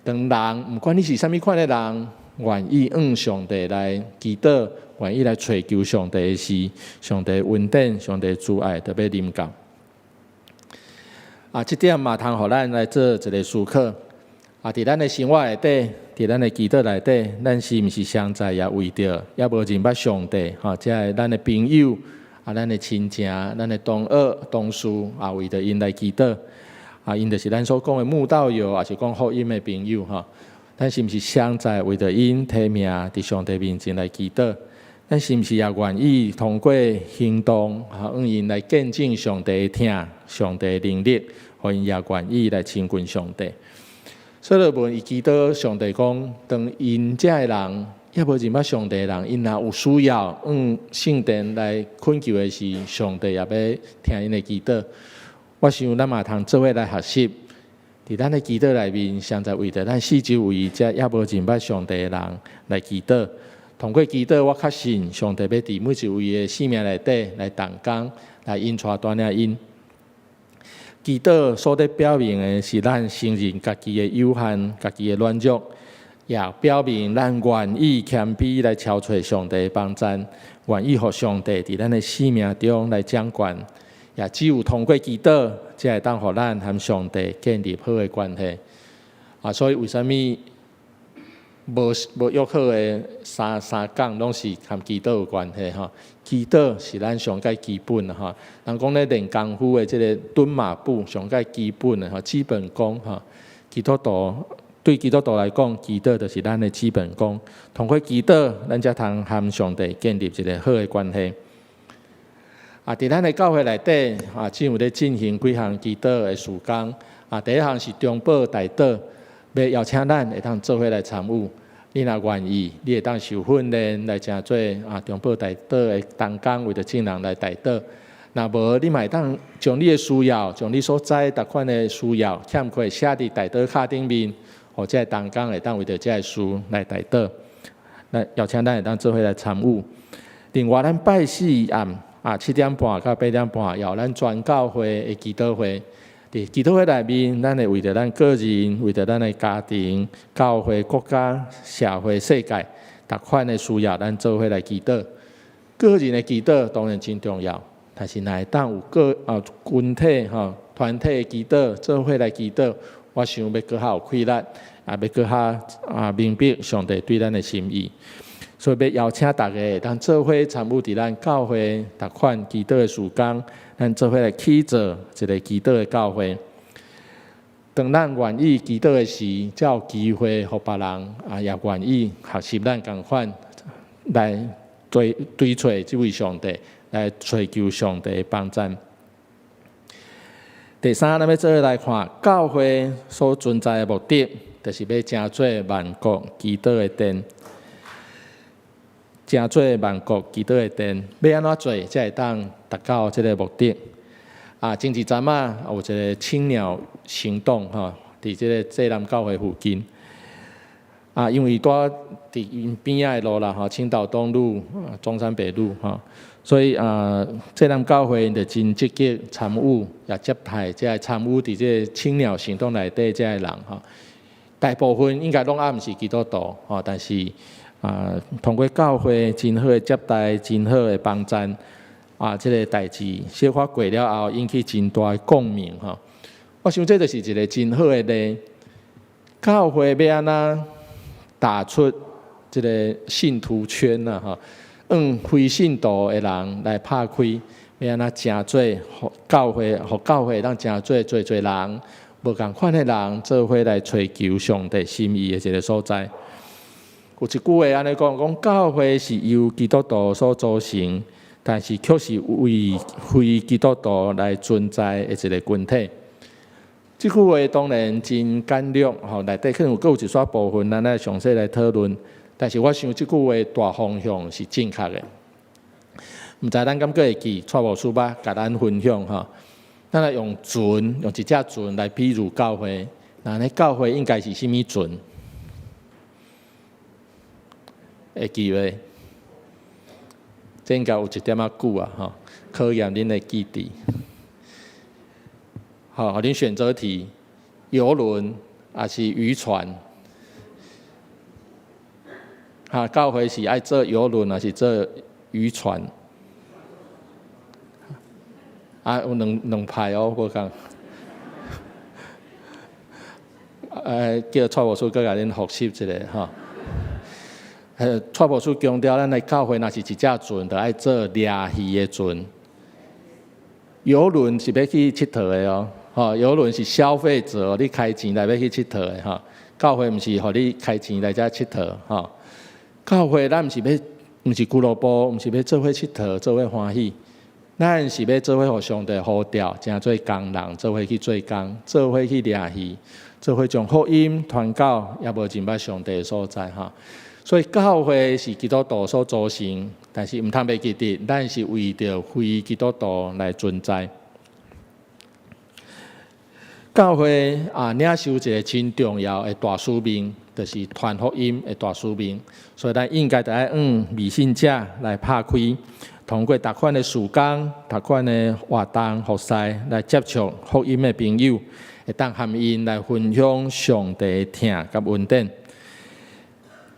當人毋管你是啥物款的人，願意向上帝來祈禱，願意來揣求上帝的時，上帝恩典、上帝慈愛就欲臨到。啊，這點嘛通予咱來做一个思考。啊，佇咱的生活內底，佇咱的祈禱內底，咱是毋是常在也為著猶無認捌上帝？吼，這个咱的朋友啊，咱的親情、咱的同學、同事啊，為著𪜶來祈禱。啊，𪜶就是咱所講的慕道友，抑是講福音的朋友吼。咱是毋是常在為著𪜶提名佇上帝面前來祈禱？咱是毋是也願意通過行動，啊，向𪜶來見證上帝的疼、上帝的能力，予𪜶也願意來親近上帝。所羅門伊祈禱上帝講，當𪜶遮的人猶無認捌上帝的人，𪜶若有需要，往聖殿來懇求的時，上帝也欲聽𪜶的祈禱。我想咱嘛通做伙來學習，佇咱的祈禱內面，常在為著咱四周圍遮猶無認捌上帝的人來祈禱。通過祈禱，我確信上帝欲佇每一位的生命內底來動工，來引帶帶領𪜶。祈禱所咧表明的是咱承認家己的有限、家己的軟弱，也表明咱願意謙卑來尋求上帝的幫助，願意予上帝佇咱的生命中來掌權。也只有通過祈禱，才會當予咱和上帝建立好的關係。啊，所以為啥物無無約好的三三講攏是和祈禱有關係吼？祈禱是咱上蓋基本的吼。人講咧練功夫的這个蹲馬步上蓋基本的吼，基本功吼。基督徒對基督徒來講，祈禱就是咱的基本功。通過祈禱，咱才通和上帝建立一个好的關係。啊，佇咱的教會內底，啊，正有咧進行幾項祈禱的事工。啊，第一項是中保代禱，欲邀請咱會當做伙來參與。你若願意，你會當受訓練來成做啊中保代禱的同工，為著眾人來代禱。若無，你嘛會當將你的需要，將你所知逐款的需要，欠缺寫佇代禱卡頂面，予這个同工會當為著這个事來代禱。來邀請咱會當做伙來參與。另外，咱拜四暗啊7點半到8點半，有咱全教會的祈禱會。佇祈禱會內面，咱會為著咱個人、為著咱的家庭、教會、國家、社會、世界，逐款的需要，咱做伙來祈禱。個人的祈禱當然真重要，但是若會當有個啊群體吼團體的祈禱，做伙來祈禱，我想欲閣較有氣力，也欲閣較啊明白上帝對咱的心意。所以欲邀請大家會當做伙參與佇咱教會逐款祈禱的事工，咱做伙來起造一个祈禱的教會。當咱願意祈禱的時，才有機會予別人啊也願意學習咱仝款來追追揣這位上帝，來尋求上帝的幫助。第三，咱欲做伙來看教會所存在的目的，就是欲成做萬國祈禱的殿。成做萬國祈禱的殿，欲按怎做才會當達到這个目的？啊，前一陣仔有一个青鳥行動吼，佇這个濟南教會附近。啊，因為蹛佇𪜶邊仔的路啦吼，青島東路、中山北路吼，所以啊，濟南教會就真積極參與，也接待這个參與佇這个青鳥行動內底這个人吼。大部分應該攏猶毋是基督徒吼，但是啊，通過教會真好的接待，真好的幫助，啊，這个代誌小可過了後，引起真大的共鳴吼。我想這就是一个真好的例。教會欲按怎打出這个信徒圈啊？吼，用非信徒的人來拍開，欲按怎成做予教會，予教會當成做濟濟人無仝款的人做伙來尋求上帝心意的一个所在。有一句話按呢講，講教會是由基督徒所組成，但是卻是為非基督徒來存在的一个群體。這句話當然真簡略，吼，內底可能有閣有一撮部分，咱來詳細來討論。但是我想這句話大方向是正確的。毋知咱敢閣會記，蔡牧師捌共咱分享吼，咱來用船，用一隻船來比喻教會，那呢教會應該是啥物船？會記袂？這應該有一點仔久啊，吼，考驗恁的記憶。好，予恁選擇題：郵輪抑是漁船？哈，教會是愛做郵輪，抑是做漁船？啊，有兩兩派哦，無仝。叫蔡牧師閣共恁複習一下吼。蔡牧師強調，咱的教會若是一隻船，就愛做掠魚的船。郵輪是欲去𨑨迌的哦，吼，郵輪是消費者，你開錢來欲去𨑨迌的吼。教會毋是予你開錢來遮𨑨迌吼。教會咱毋是欲，毋是俱樂部，毋是欲做伙𨑨迌，做伙歡喜。咱是欲做伙予上帝呼召，成做工人，做伙去做工，做伙去掠魚，做伙將福音傳到猶無認捌上帝的所在吼。所以教會是基督徒所組成，但是毋通袂記得，咱是為著非基督徒來存在。教會啊，領受一个真重要的大使命，就是傳福音的大使命。所以咱應該著愛向未信者來拍開，通過逐款的事工、逐款的活動、服侍來接觸福音的朋友，會當和𪜶來分享上帝的疼佮恩典。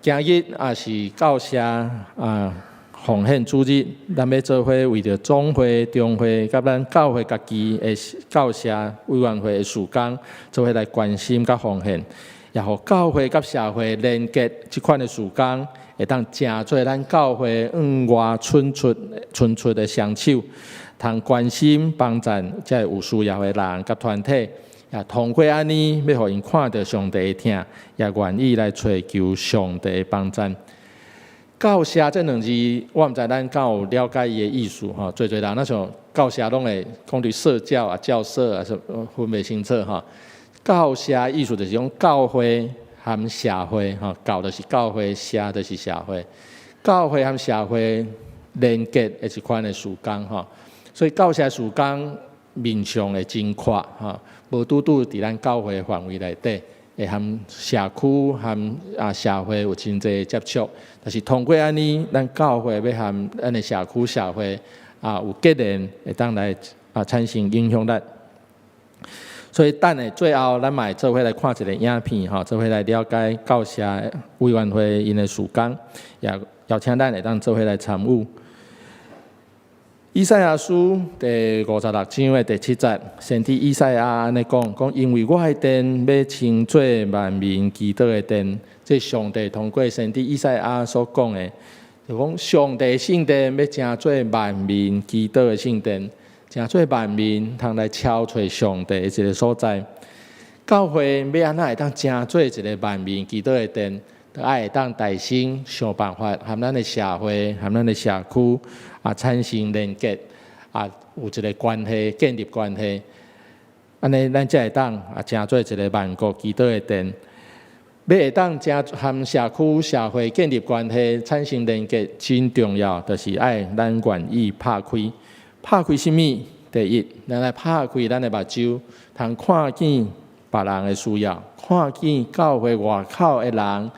今日也是教社啊奉獻主日，咱欲做伙為著總會、中會佮咱教會家己的教社委員會的事工，做伙來關心佮奉獻，也予教會佮社會連結這款的事工，會當成做咱教會向外伸出伸出的雙手，通關心幫贊這个有需要的人佮團體。也通過按呢，欲予𪜶看著上帝的疼，也願意來揣求上帝的幫贊。教社這兩字，我毋知咱敢有了解伊的意思吼。濟濟人若像教社攏會講佇社教啊、教社啊，什分袂清楚吼。教社意思就是講教會含社會吼，教就是教會，社就是社會。教會含社會連結的一款的事工吼，所以教社事工面向會真闊吼，無拄拄佇咱教會範圍內底，會含社區含啊社會有真濟接觸。但是通過按呢，咱教會欲含咱的社區社會啊有結連，會當來啊產生影響力。所以等下最後，咱嘛會做伙來看一个影片吼，做伙來了解教社委員會𪜶的事工，也邀請咱會當做伙來參與。以賽亞書第五十六章的第七節，先知以賽亞按呢講，講因為我的殿欲稱做萬民祈禱的殿，這上帝通過先知以賽亞所講的，就講上帝聖殿欲成做萬民祈禱的聖殿，成做萬民通來朝揣上帝的一个所在。教會欲按怎會當成做一个萬民祈禱的殿，就愛會當大聲想辦法，和咱的社會、和咱的社區啊產生連結，啊有一个關係，建立關係，按呢咱才會當啊成做一个萬國祈禱的殿。欲會當成和社區、社會建立關係、產生連結，真重要，就是愛咱願意拍開。拍開啥物？第一，咱愛拍開咱的目睭，通看見別人的需要，看見教會外口的人，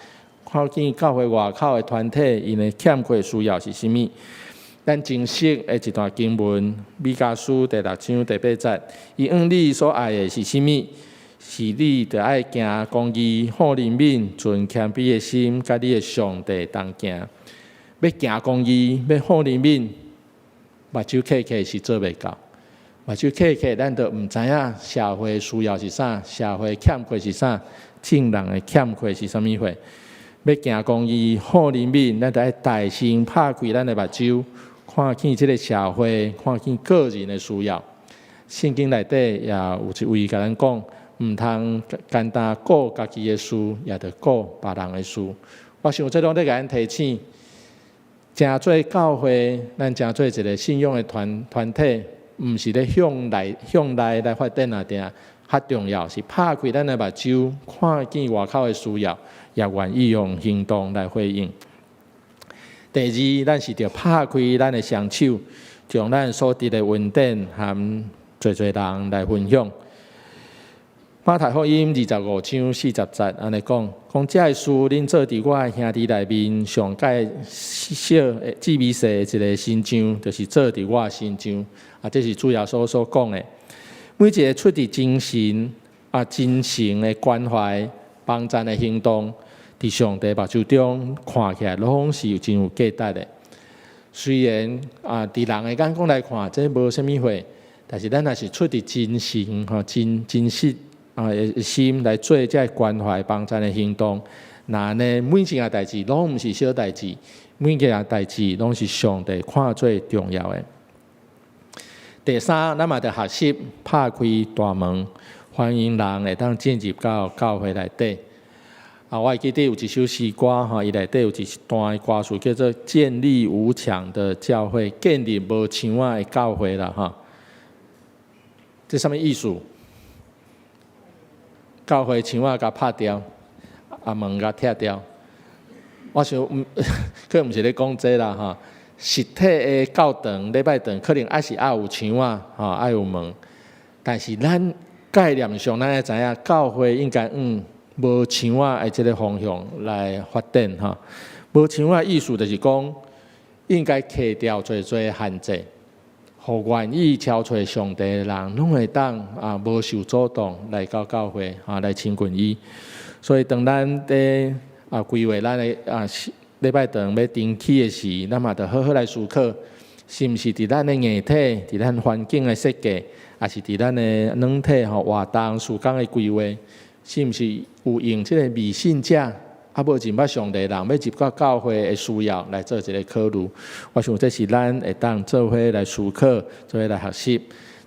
看見教會外口的團體，𪜶的欠缺需要是啥物？咱真熟的一段經文，彌迦書第六章第八節，伊向你所愛的是啥物？是你著愛行公義、好憐憫、存謙卑的心，佮你的上帝同行。欲行公義，欲好憐憫，目睭瞌瞌是做袂到。目睭瞌瞌，咱就毋知影社會需要是啥，社會欠缺是啥，眾人的欠缺是啥物貨。欲行公義、好憐憫，咱著愛大聲拍開咱的目睭，看見這个社會，看見個人的需要。聖經內底也有一位共咱講，毋通干焦顧家己的事，也著顧別人的事。我想這攏咧共咱提醒，成做教會，咱成做一个信仰的團團體，毋是咧向內向內來發展爾定，較重要是拍開咱的目睭，看見外口的需要，也願意用行動來回應。第二，咱是著拍開咱的雙手，將咱所得的恩典和濟濟人來分享。馬太福音二十五章四十節按呢講，講這个事恁做佇我的兄弟內面上蓋小的至微細的一个身上，就是做佇我身上。啊，這是主耶穌所講的。每一个出自真心啊真誠的關懷、幫贊的行動，佇上帝目睭中看起來攏是真有價值的。雖然啊，佇人的眼光來看，這無啥物貨，但是咱若是出自真誠吼、真真實啊的心來做這个關懷幫贊的行動，那按呢每一件代誌攏毋是小代誌，每一件代誌攏是上帝看做重要的。第三，咱嘛著學習拍開大門，歡迎人會當進入到教會內底。啊，我會記得有一首詩歌吼，伊內底有一段歌詞叫做“建立無牆的教會”，建立無牆仔的教會啦，吼。這啥物意思？教會牆仔共拍掉，啊門共拆掉。我想，可能毋是咧講這啦，吼。實體的教堂禮拜堂可能還是愛有牆仔，吼，愛有門。但是咱概念上，咱愛知影教會應該往無牆仔的這个方向來發展吼。無牆仔意思就是講，應該去掉濟濟限制，予願意朝揣上帝的人，攏會當啊無受阻擋來到教會啊來親近伊。所以當咱佇啊規劃咱的啊禮拜堂欲重起的時，咱嘛著好好來思考，是毋是佇咱的硬體、佇咱環境的設計，抑是佇咱的軟體吼活動時間的規劃，是毋是有用這个未信者，猶無認捌上帝人，欲入到教會的需要來做一个考慮？我想這是咱會當做伙來思考，做伙來學習。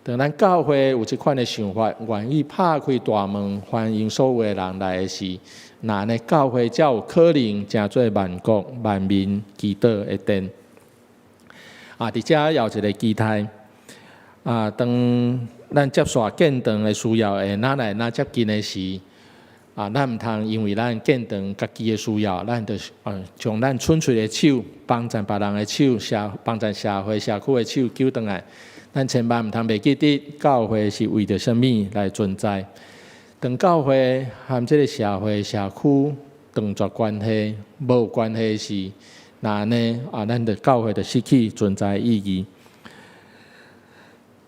當咱教會有這款的想法，願意拍開大門歡迎所有的人來的時，那按呢教會才有可能成做萬國萬民祈禱的殿。啊，佇遮也有一个期待。啊，當咱接續建堂的需要會愈來愈接近的時，啊，咱毋通因為咱建堂家己的需要，咱就將咱純粹的手幫贊別人的手，社幫贊社會社區的手揪轉來。咱千萬毋通袂記得教會是為著啥物來存在。當教會和這个社會社區斷絕關係、無關係時，那按呢啊，咱的教會就失去存在意義。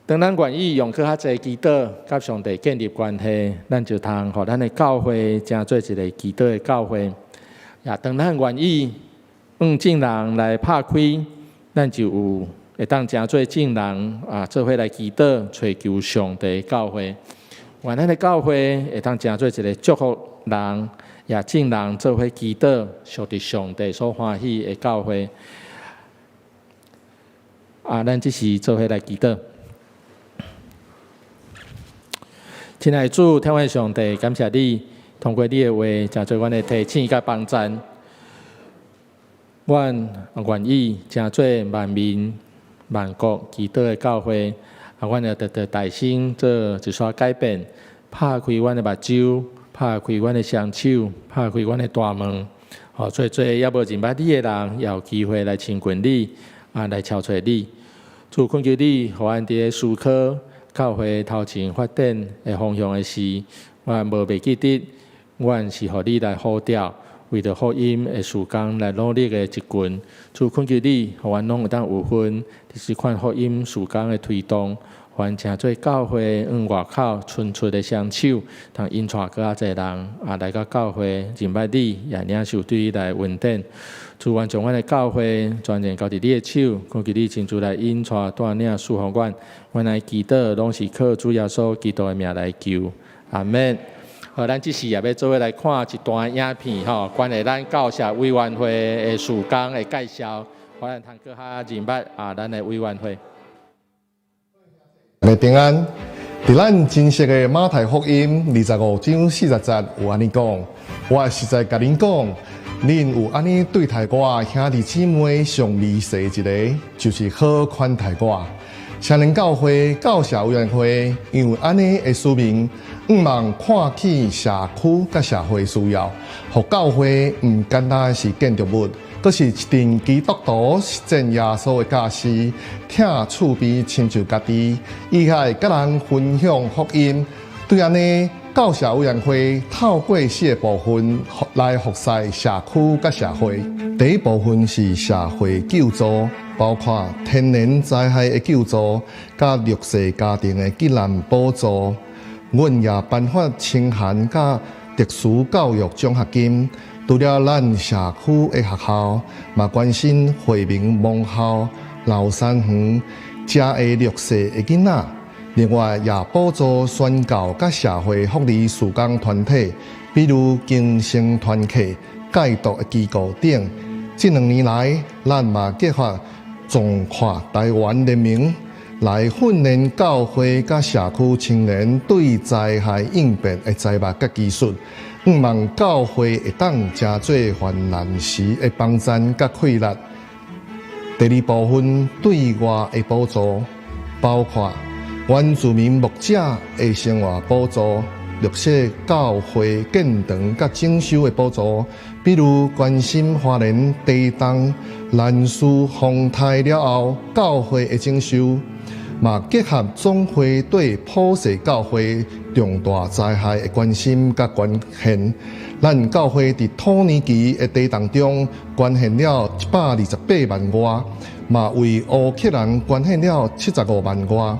當咱願意用閣較濟祈禱，佮上帝建立關係，咱就通予咱的教會成做一个祈禱的教會。也當咱願意向眾人來拍開，咱就有會當成做眾人啊，做伙來祈禱，揣求上帝的教會。願咱的教會會當成做一个祝福人，也眾人做伙祈禱，屬佇上帝所歡喜的教會。啊，咱這時做伙來祈禱。親愛的主，天父上帝，感謝你通過你的話，成做阮的提醒佮幫贊。阮願意成做萬民萬國祈禱的教會，啊，阮也特特大聲做一撮改變，拍開阮的目睭，拍開阮的雙手，拍開阮的大門，予濟濟猶無認捌你的人，也有機會來親近你，啊，來朝揣你。主懇求你，予阮佇咧思考教會頭前發展的方向的時，阮無袂記得，阮是予你來呼召，為著福音的事工來努力的一群。主懇求你，予阮攏會當有份佇這款福音事工的推動，予阮成做教會向外口伸出的雙手，通引帶閣較濟人啊來到教會認捌你，也領受對你來恩典。主願將阮的教會全然交佇你的手，懇求你親自來引帶帶領賜福阮。阮來祈禱，攏是靠主耶穌基督的名來求，阿們。好，咱這時也欲做伙來看一段影片吼，關於咱教社委員會的事工的介紹，予咱通閣較認捌啊，咱的委員會。大家平安，佇咱真實的馬太福音25章40節有按呢講，我實在共恁講，恁有按呢對待我兄弟姊妹上微細一个，就是好款待我。青年教會教社委員會因為按呢的使命，向望看見社區佮社會需要，予教會毋簡單是建築物，閣是一陣基督徒實踐耶穌的教示，疼厝邊親像家己，伊會佮人分享福音。對按呢，教社委員會透過四個部分來服侍社區佮社會。第一部分是社會救助，包括天然災害的救助，佮弱勢家庭的急難補助。阮也頒發清寒佮特殊教育獎學金。除了咱社區的學校，嘛關心惠民盲校、老山園遮的弱勢的囡仔。另外，也補助宣教佮社會福利事工團體，比如更生團契、戒毒的機構等。這兩年來，咱嘛計劃縱跨台灣聯盟來訓練教會佮社區青年對災害應變的知識佮技術，向望教會會當成做患難時的幫贊佮氣力。第二部分對外的補助，包括原住民牧者的生活補助、綠色教會建堂佮整修的補助，比如關心花蓮地動、蘭嶼風颱了後教會的整修，嘛結合總會對普世教會重大災害的關心佮捐獻。咱教會佇土耳其的地動中捐獻了128萬外，嘛為烏克蘭捐獻了75萬外。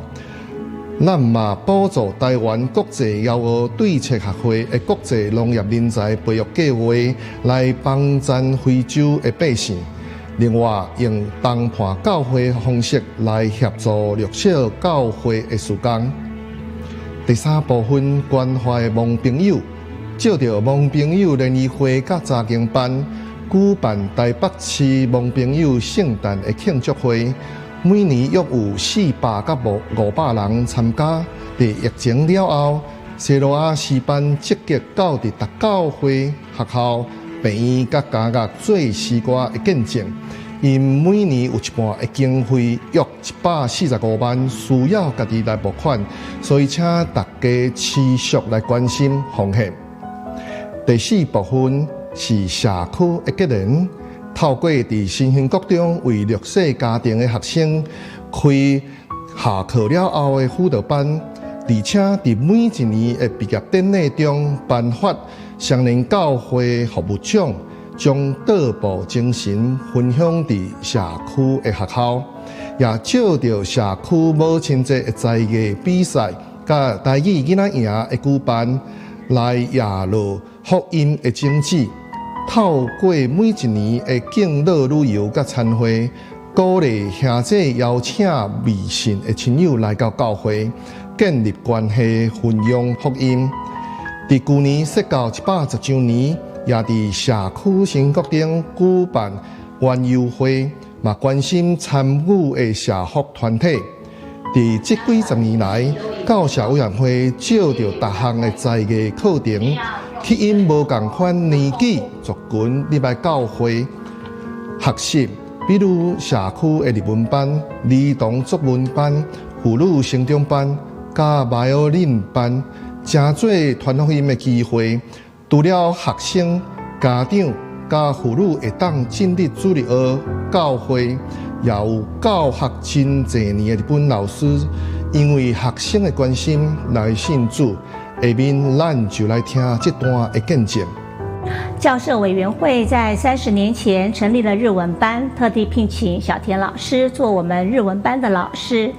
咱嘛補助台灣國際枵餓對策學會的國際農業人才培育計劃，來幫贊非洲的百姓。另外，用同伴教會方式來協助弱小教會的事工。第三部分關懷盲朋友，藉著盲朋友聯誼會佮查經班舉辦台北市盲朋友聖誕的慶祝會，每年約有400佮500人參加。佇疫情了後，西羅亞詩班積極到佇逐教會、學校、病院佮監獄做詩歌的見證。𪜶每年有一半的經費約145萬，需要家己來募款，所以請大家持續來關心奉獻。第四部分是社區的結連，透過佇新興國中為弱勢家庭的學生開下課了後的輔導班，而且佇每一年的畢業典禮中頒發雙年教會服務獎，將道步精神分享佇社區的學校，也藉著社區母親節的才藝比賽，佮台語囡仔營的舉辦，來掖落福音的種子。透過每一年的敬老旅遊佮餐會，鼓勵兄弟邀請未信的親友來到教會，建立關係，分享福音。佇舊年設教110週年，也佇社區新國頂舉辦園遊會，嘛關心參與的社福團體。佇這幾十年來，教社委員會藉著逐項的才藝課程，吸引無仝款年紀族群入來教會學習，比如社區的日文班、兒童作文班、婦女成長班、佮 violin 班，成做傳福音的機會。除了學生、家長佮婦女會當進入主日學教會，也有教學真濟年的日本老師，因為學生的關心來信主。下面咱就來聽這段的見證。教社委員會在30年前成立了日文班，特地聘請小田老師做我們日文班的老師。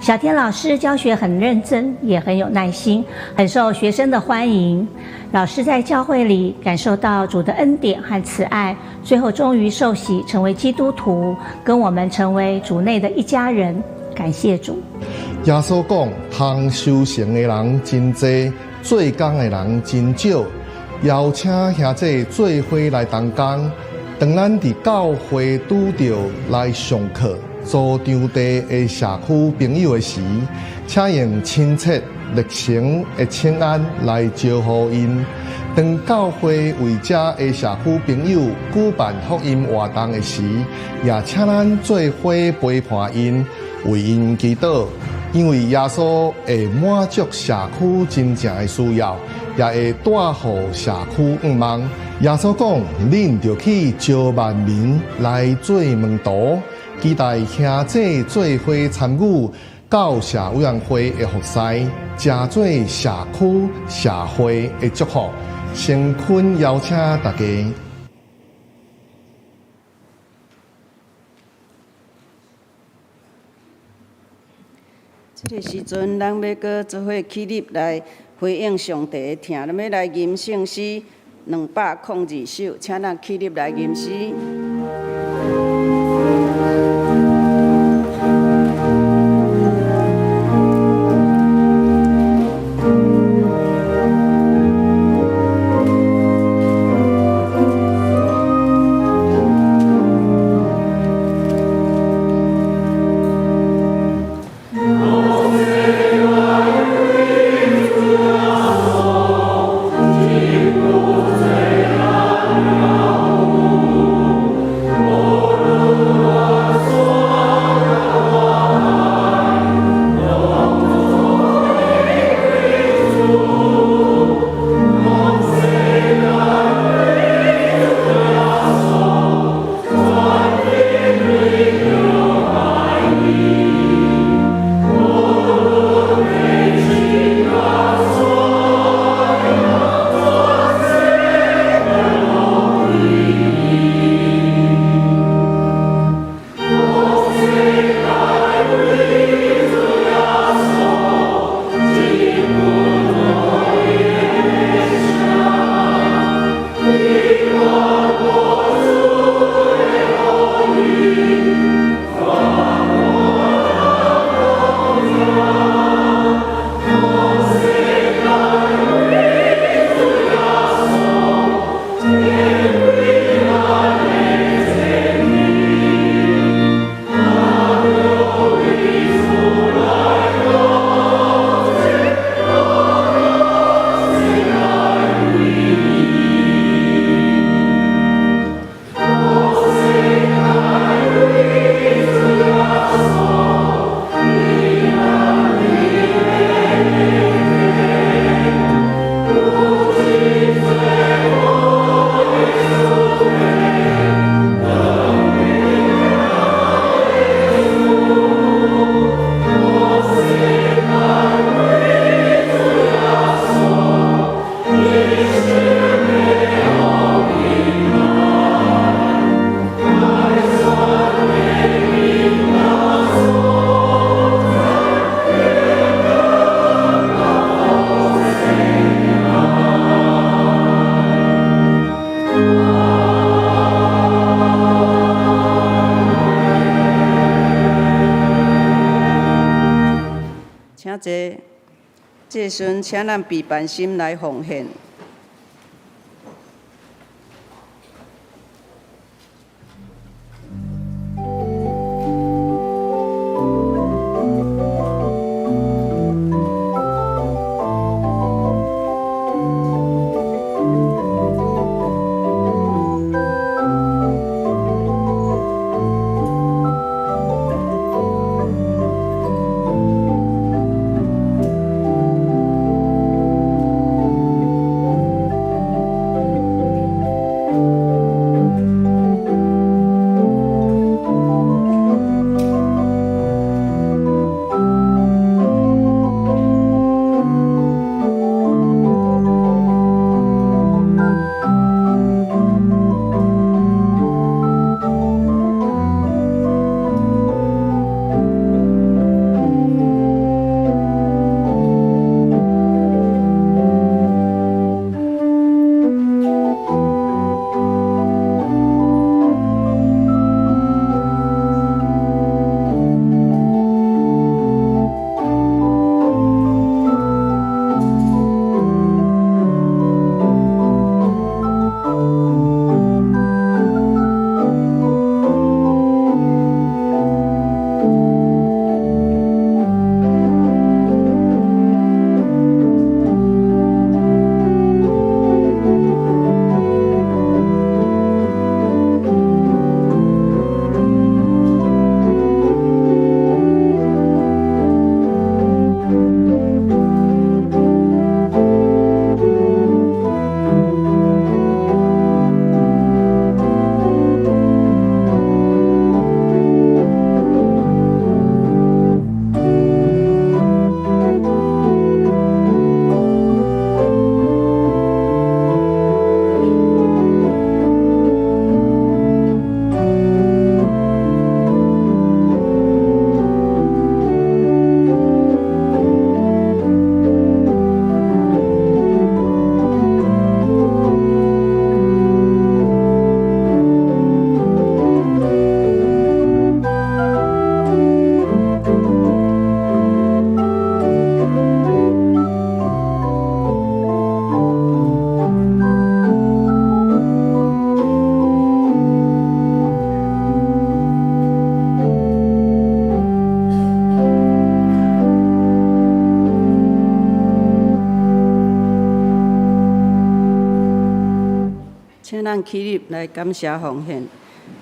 小田老師教學很認真，也很有耐心，很受學生的歡迎。老師在教會裡感受到主的恩典和慈愛，最後終於受洗成為基督徒，跟我們成為主內的一家人。感謝主。耶穌講：通收成的人真濟，做工的人真少。邀請兄弟做伙來同工。當咱佇教會拄著來上課、租場地的社區朋友的時，請用親切熱誠的請安來招呼𪜶。當教會為遮的社區朋友舉辦福音活動的時，也請咱做伙陪伴𪜶，為𪜶祈禱，因為耶穌會滿足社區真正的需要，也會帶予社區向望。耶穌講：恁著去招萬民來做門徒，期待兄弟做伙參與教社委員會的服事，成做社區社會的祝福。誠懇邀請大家。這個時陣，咱欲閣做伙起立來回應上帝的疼，咱欲來吟聖詩202首，請咱起立來吟詩。請坐。這時陣，請咱備辦心來奉獻。請咱起立來感謝奉獻。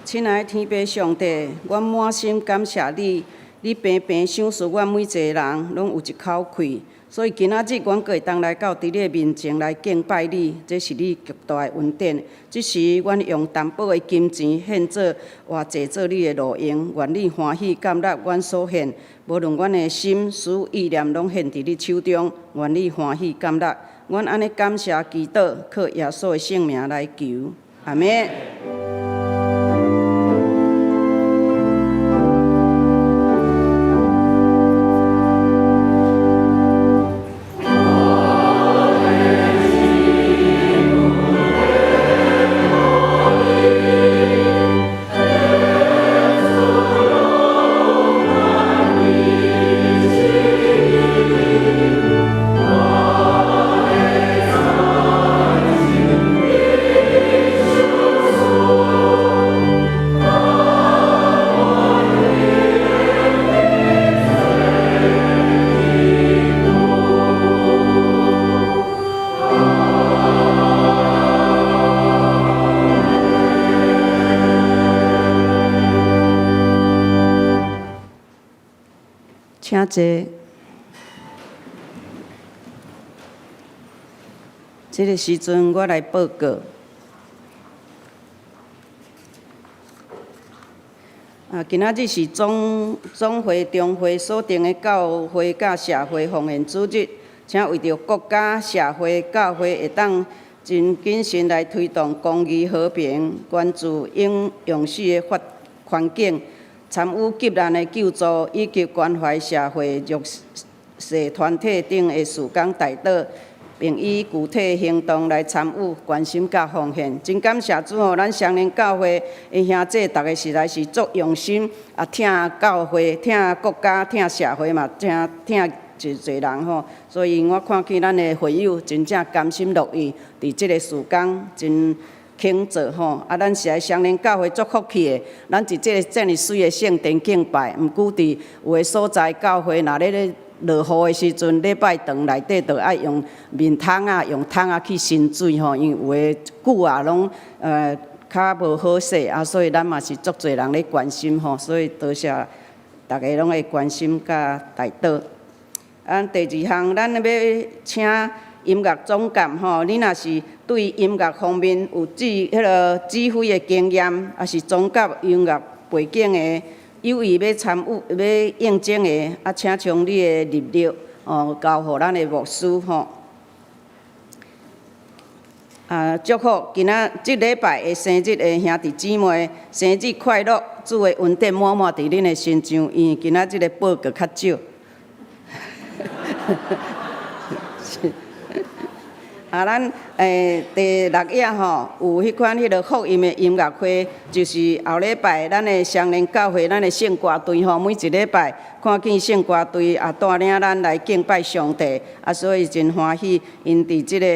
親愛的天父上帝，阮滿心感謝你，你平平賞賜阮每一个人攏有一口氣，所以今仔日阮閣會當來到佇你的面前來敬拜你，這是你極大的恩典。這時，阮用淡薄的金錢獻做活祭做你的路用，願你歡喜接納阮所獻，無論阮的心思意念攏獻佇你手中，願你歡喜接納。阮按呢感謝祈禱，靠耶穌的聖名來求，阿們。請坐。這个時陣，我來報告。啊，今仔日是總會中會所定的教會佮社會奉獻主日，請為著國家、社會、教會會當真謹慎來推動公義和平，關注應用死的法環境，參與急難的救助，以及關懷社會弱勢團體等的事工代禱，並以具體行動來參與關心佮奉獻。真感謝主吼，咱雙連教會的兄弟，逐个實在是足用心，啊，疼教會、疼國家、疼社會嘛，疼疼真濟人吼，所以我看見咱的會友真正甘心樂意，佇這个事工真肯做吼。啊，咱是來雙連教會足福氣的，咱佇這个遮爾媠的聖殿敬拜，毋過佇有的所在教會，若咧落雨的時陣，禮拜堂內底就愛用面桶仔，用桶仔去盛水吼，因為有的久啊，攏較無好勢啊，所以咱嘛是足濟人咧關心吼，所以多謝逐家攏會關心佮代禱。啊，第二項，咱欲請音樂總監吼，你若是對音樂方面有指揮的經驗，抑是宗教音樂背景的，有意欲參與、欲應徵的，啊，請將你的履歷哦交予咱的牧師吼。啊，祝福今仔這禮拜的生日的兄弟姊妹，生日快樂！主的恩典滿滿佇恁的身上，因為今仔這个報告較少。啊，咱第六頁吼有彼款彼个福音的音樂會，就是後禮拜咱的雙連教會，咱的聖歌隊吼，每一禮拜看見聖歌隊也帶領咱來敬拜上帝，啊，所以真歡喜，𪜶佇這个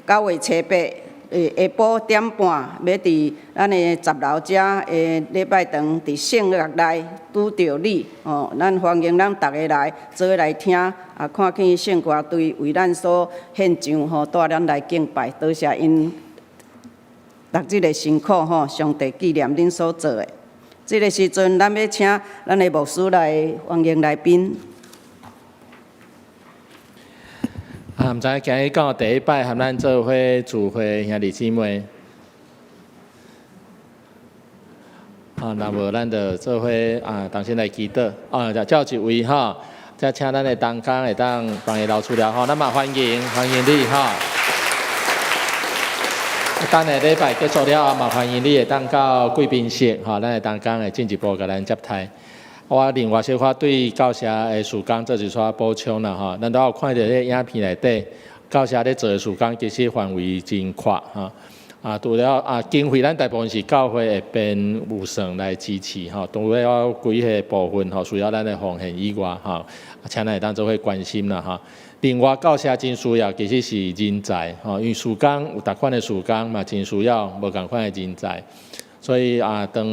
9月7日下晡點半，欲佇咱的10樓遮的禮拜堂，佇聖樂內拄著你吼，咱歡迎咱逐家來做伙來聽，啊，看見聖歌隊為咱所獻唱吼，帶咱來敬拜，多謝𪜶逐日的辛苦吼，上帝紀念恁所做的。這个時陣，咱欲請咱的牧師來歡迎來賓。啊，毋知今日敢有第一擺和咱做伙聚會兄弟姊妹。啊，若無咱就做伙啊，同齊來祈禱。啊，就叫一位吼，再請咱的同工會當幫伊留資料吼，咱嘛歡迎歡迎你吼。等下禮拜結束了後，嘛歡迎你會當到貴賓室吼，咱的同工會進一步共咱接待。我另外小可對教社的事工做一撮補充啦吼，咱都有看著彼个影片內底，教社咧做的事工其實範圍真闊吼。啊，除了啊經費，咱大部分是教會會編預算來支持吼，除了幾個部分吼需要咱的奉獻以外吼，請咱會當做伙關心啦吼。另外，教社真需要其實是人才吼，因為事工有逐款的事工嘛，真需要無仝款的人才，所以啊，當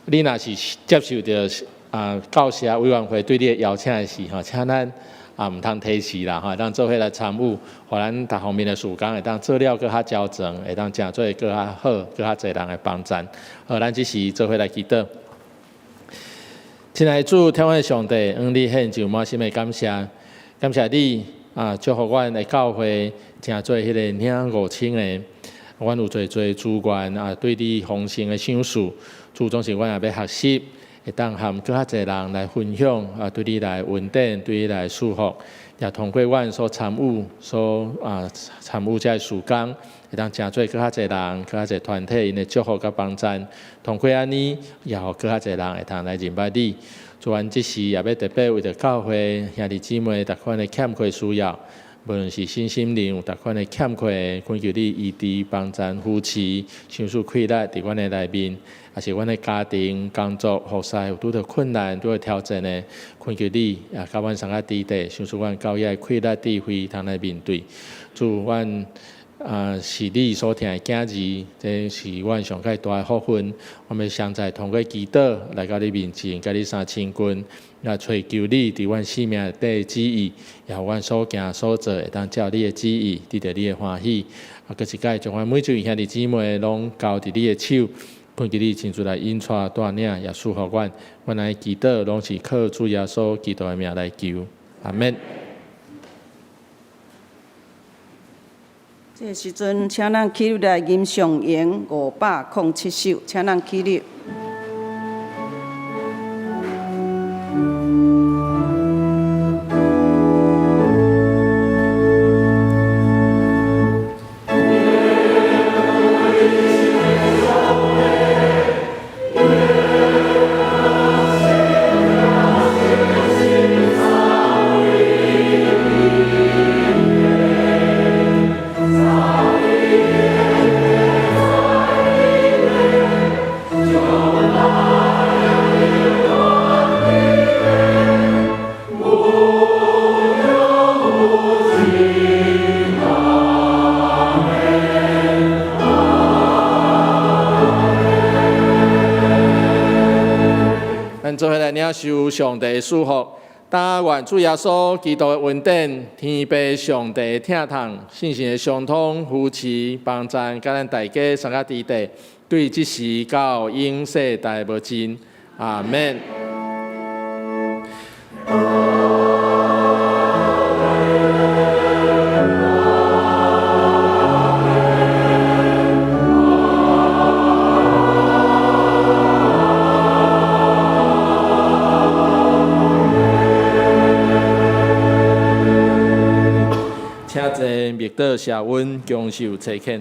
你若是接受著啊教社委員會對你的邀請的時吼，請咱啊毋通推辭啦吼，會當做伙來參與，予咱逐方面的事工會當做了閣較周全，會當誠做閣較好，閣較濟人的幫贊。好，咱這時做伙來祈禱。親愛的主，天父上帝，向你獻上滿心的感謝，感謝你啊，祝福阮的教會成做彼个領5000个，阮有濟濟資源啊，對你豐盛的賞賜，主總是阮也欲學習，會當和閣較濟人來分享啊，對你來恩典，對你來祝福，也通過阮所參與、所啊參與這个事工，會當成做閣較濟人、閣較濟團體𪜶的祝福佮幫贊。通過按呢，也予閣較濟人會通來認捌你。主，阮這時也欲特別為著教會兄弟姊妹逐款的欠缺需要，無論是身心靈有逐款的欠缺，懇求你醫治、幫贊、扶持，賞賜氣力佇阮的內面，抑是阮的家庭、工作、服侍有拄著困難、拄著挑戰的，懇求你也佮阮相佮佇底，賞賜阮教會氣力、智慧，通來面對。主，阮啊是你所疼的囝兒，這是阮上蓋大的福分。我們常在通過祈禱來到你面前，佮你相親近，來揣求你佇阮生命內底旨意，也予阮所行所做會當照你的旨意，得著你的歡喜。啊，閣一擺將阮每一位兄弟姊妹攏交佇你的手，懇求你親自來引帶帶領，也賜福阮。阮來祈禱，攏是靠主耶穌基督的名來求。阿們。這个時陣，請咱起立來吟誦詠507首，請咱起立。咱做伙來領受上帝的祝福，但願主耶穌基督的恩典、天父上帝的疼痛、聖神的相通、扶持、幫贊，佮咱大家三個弟弟，對這時到永世代無盡。阿門。請坐默禱謝恩，享受差遣。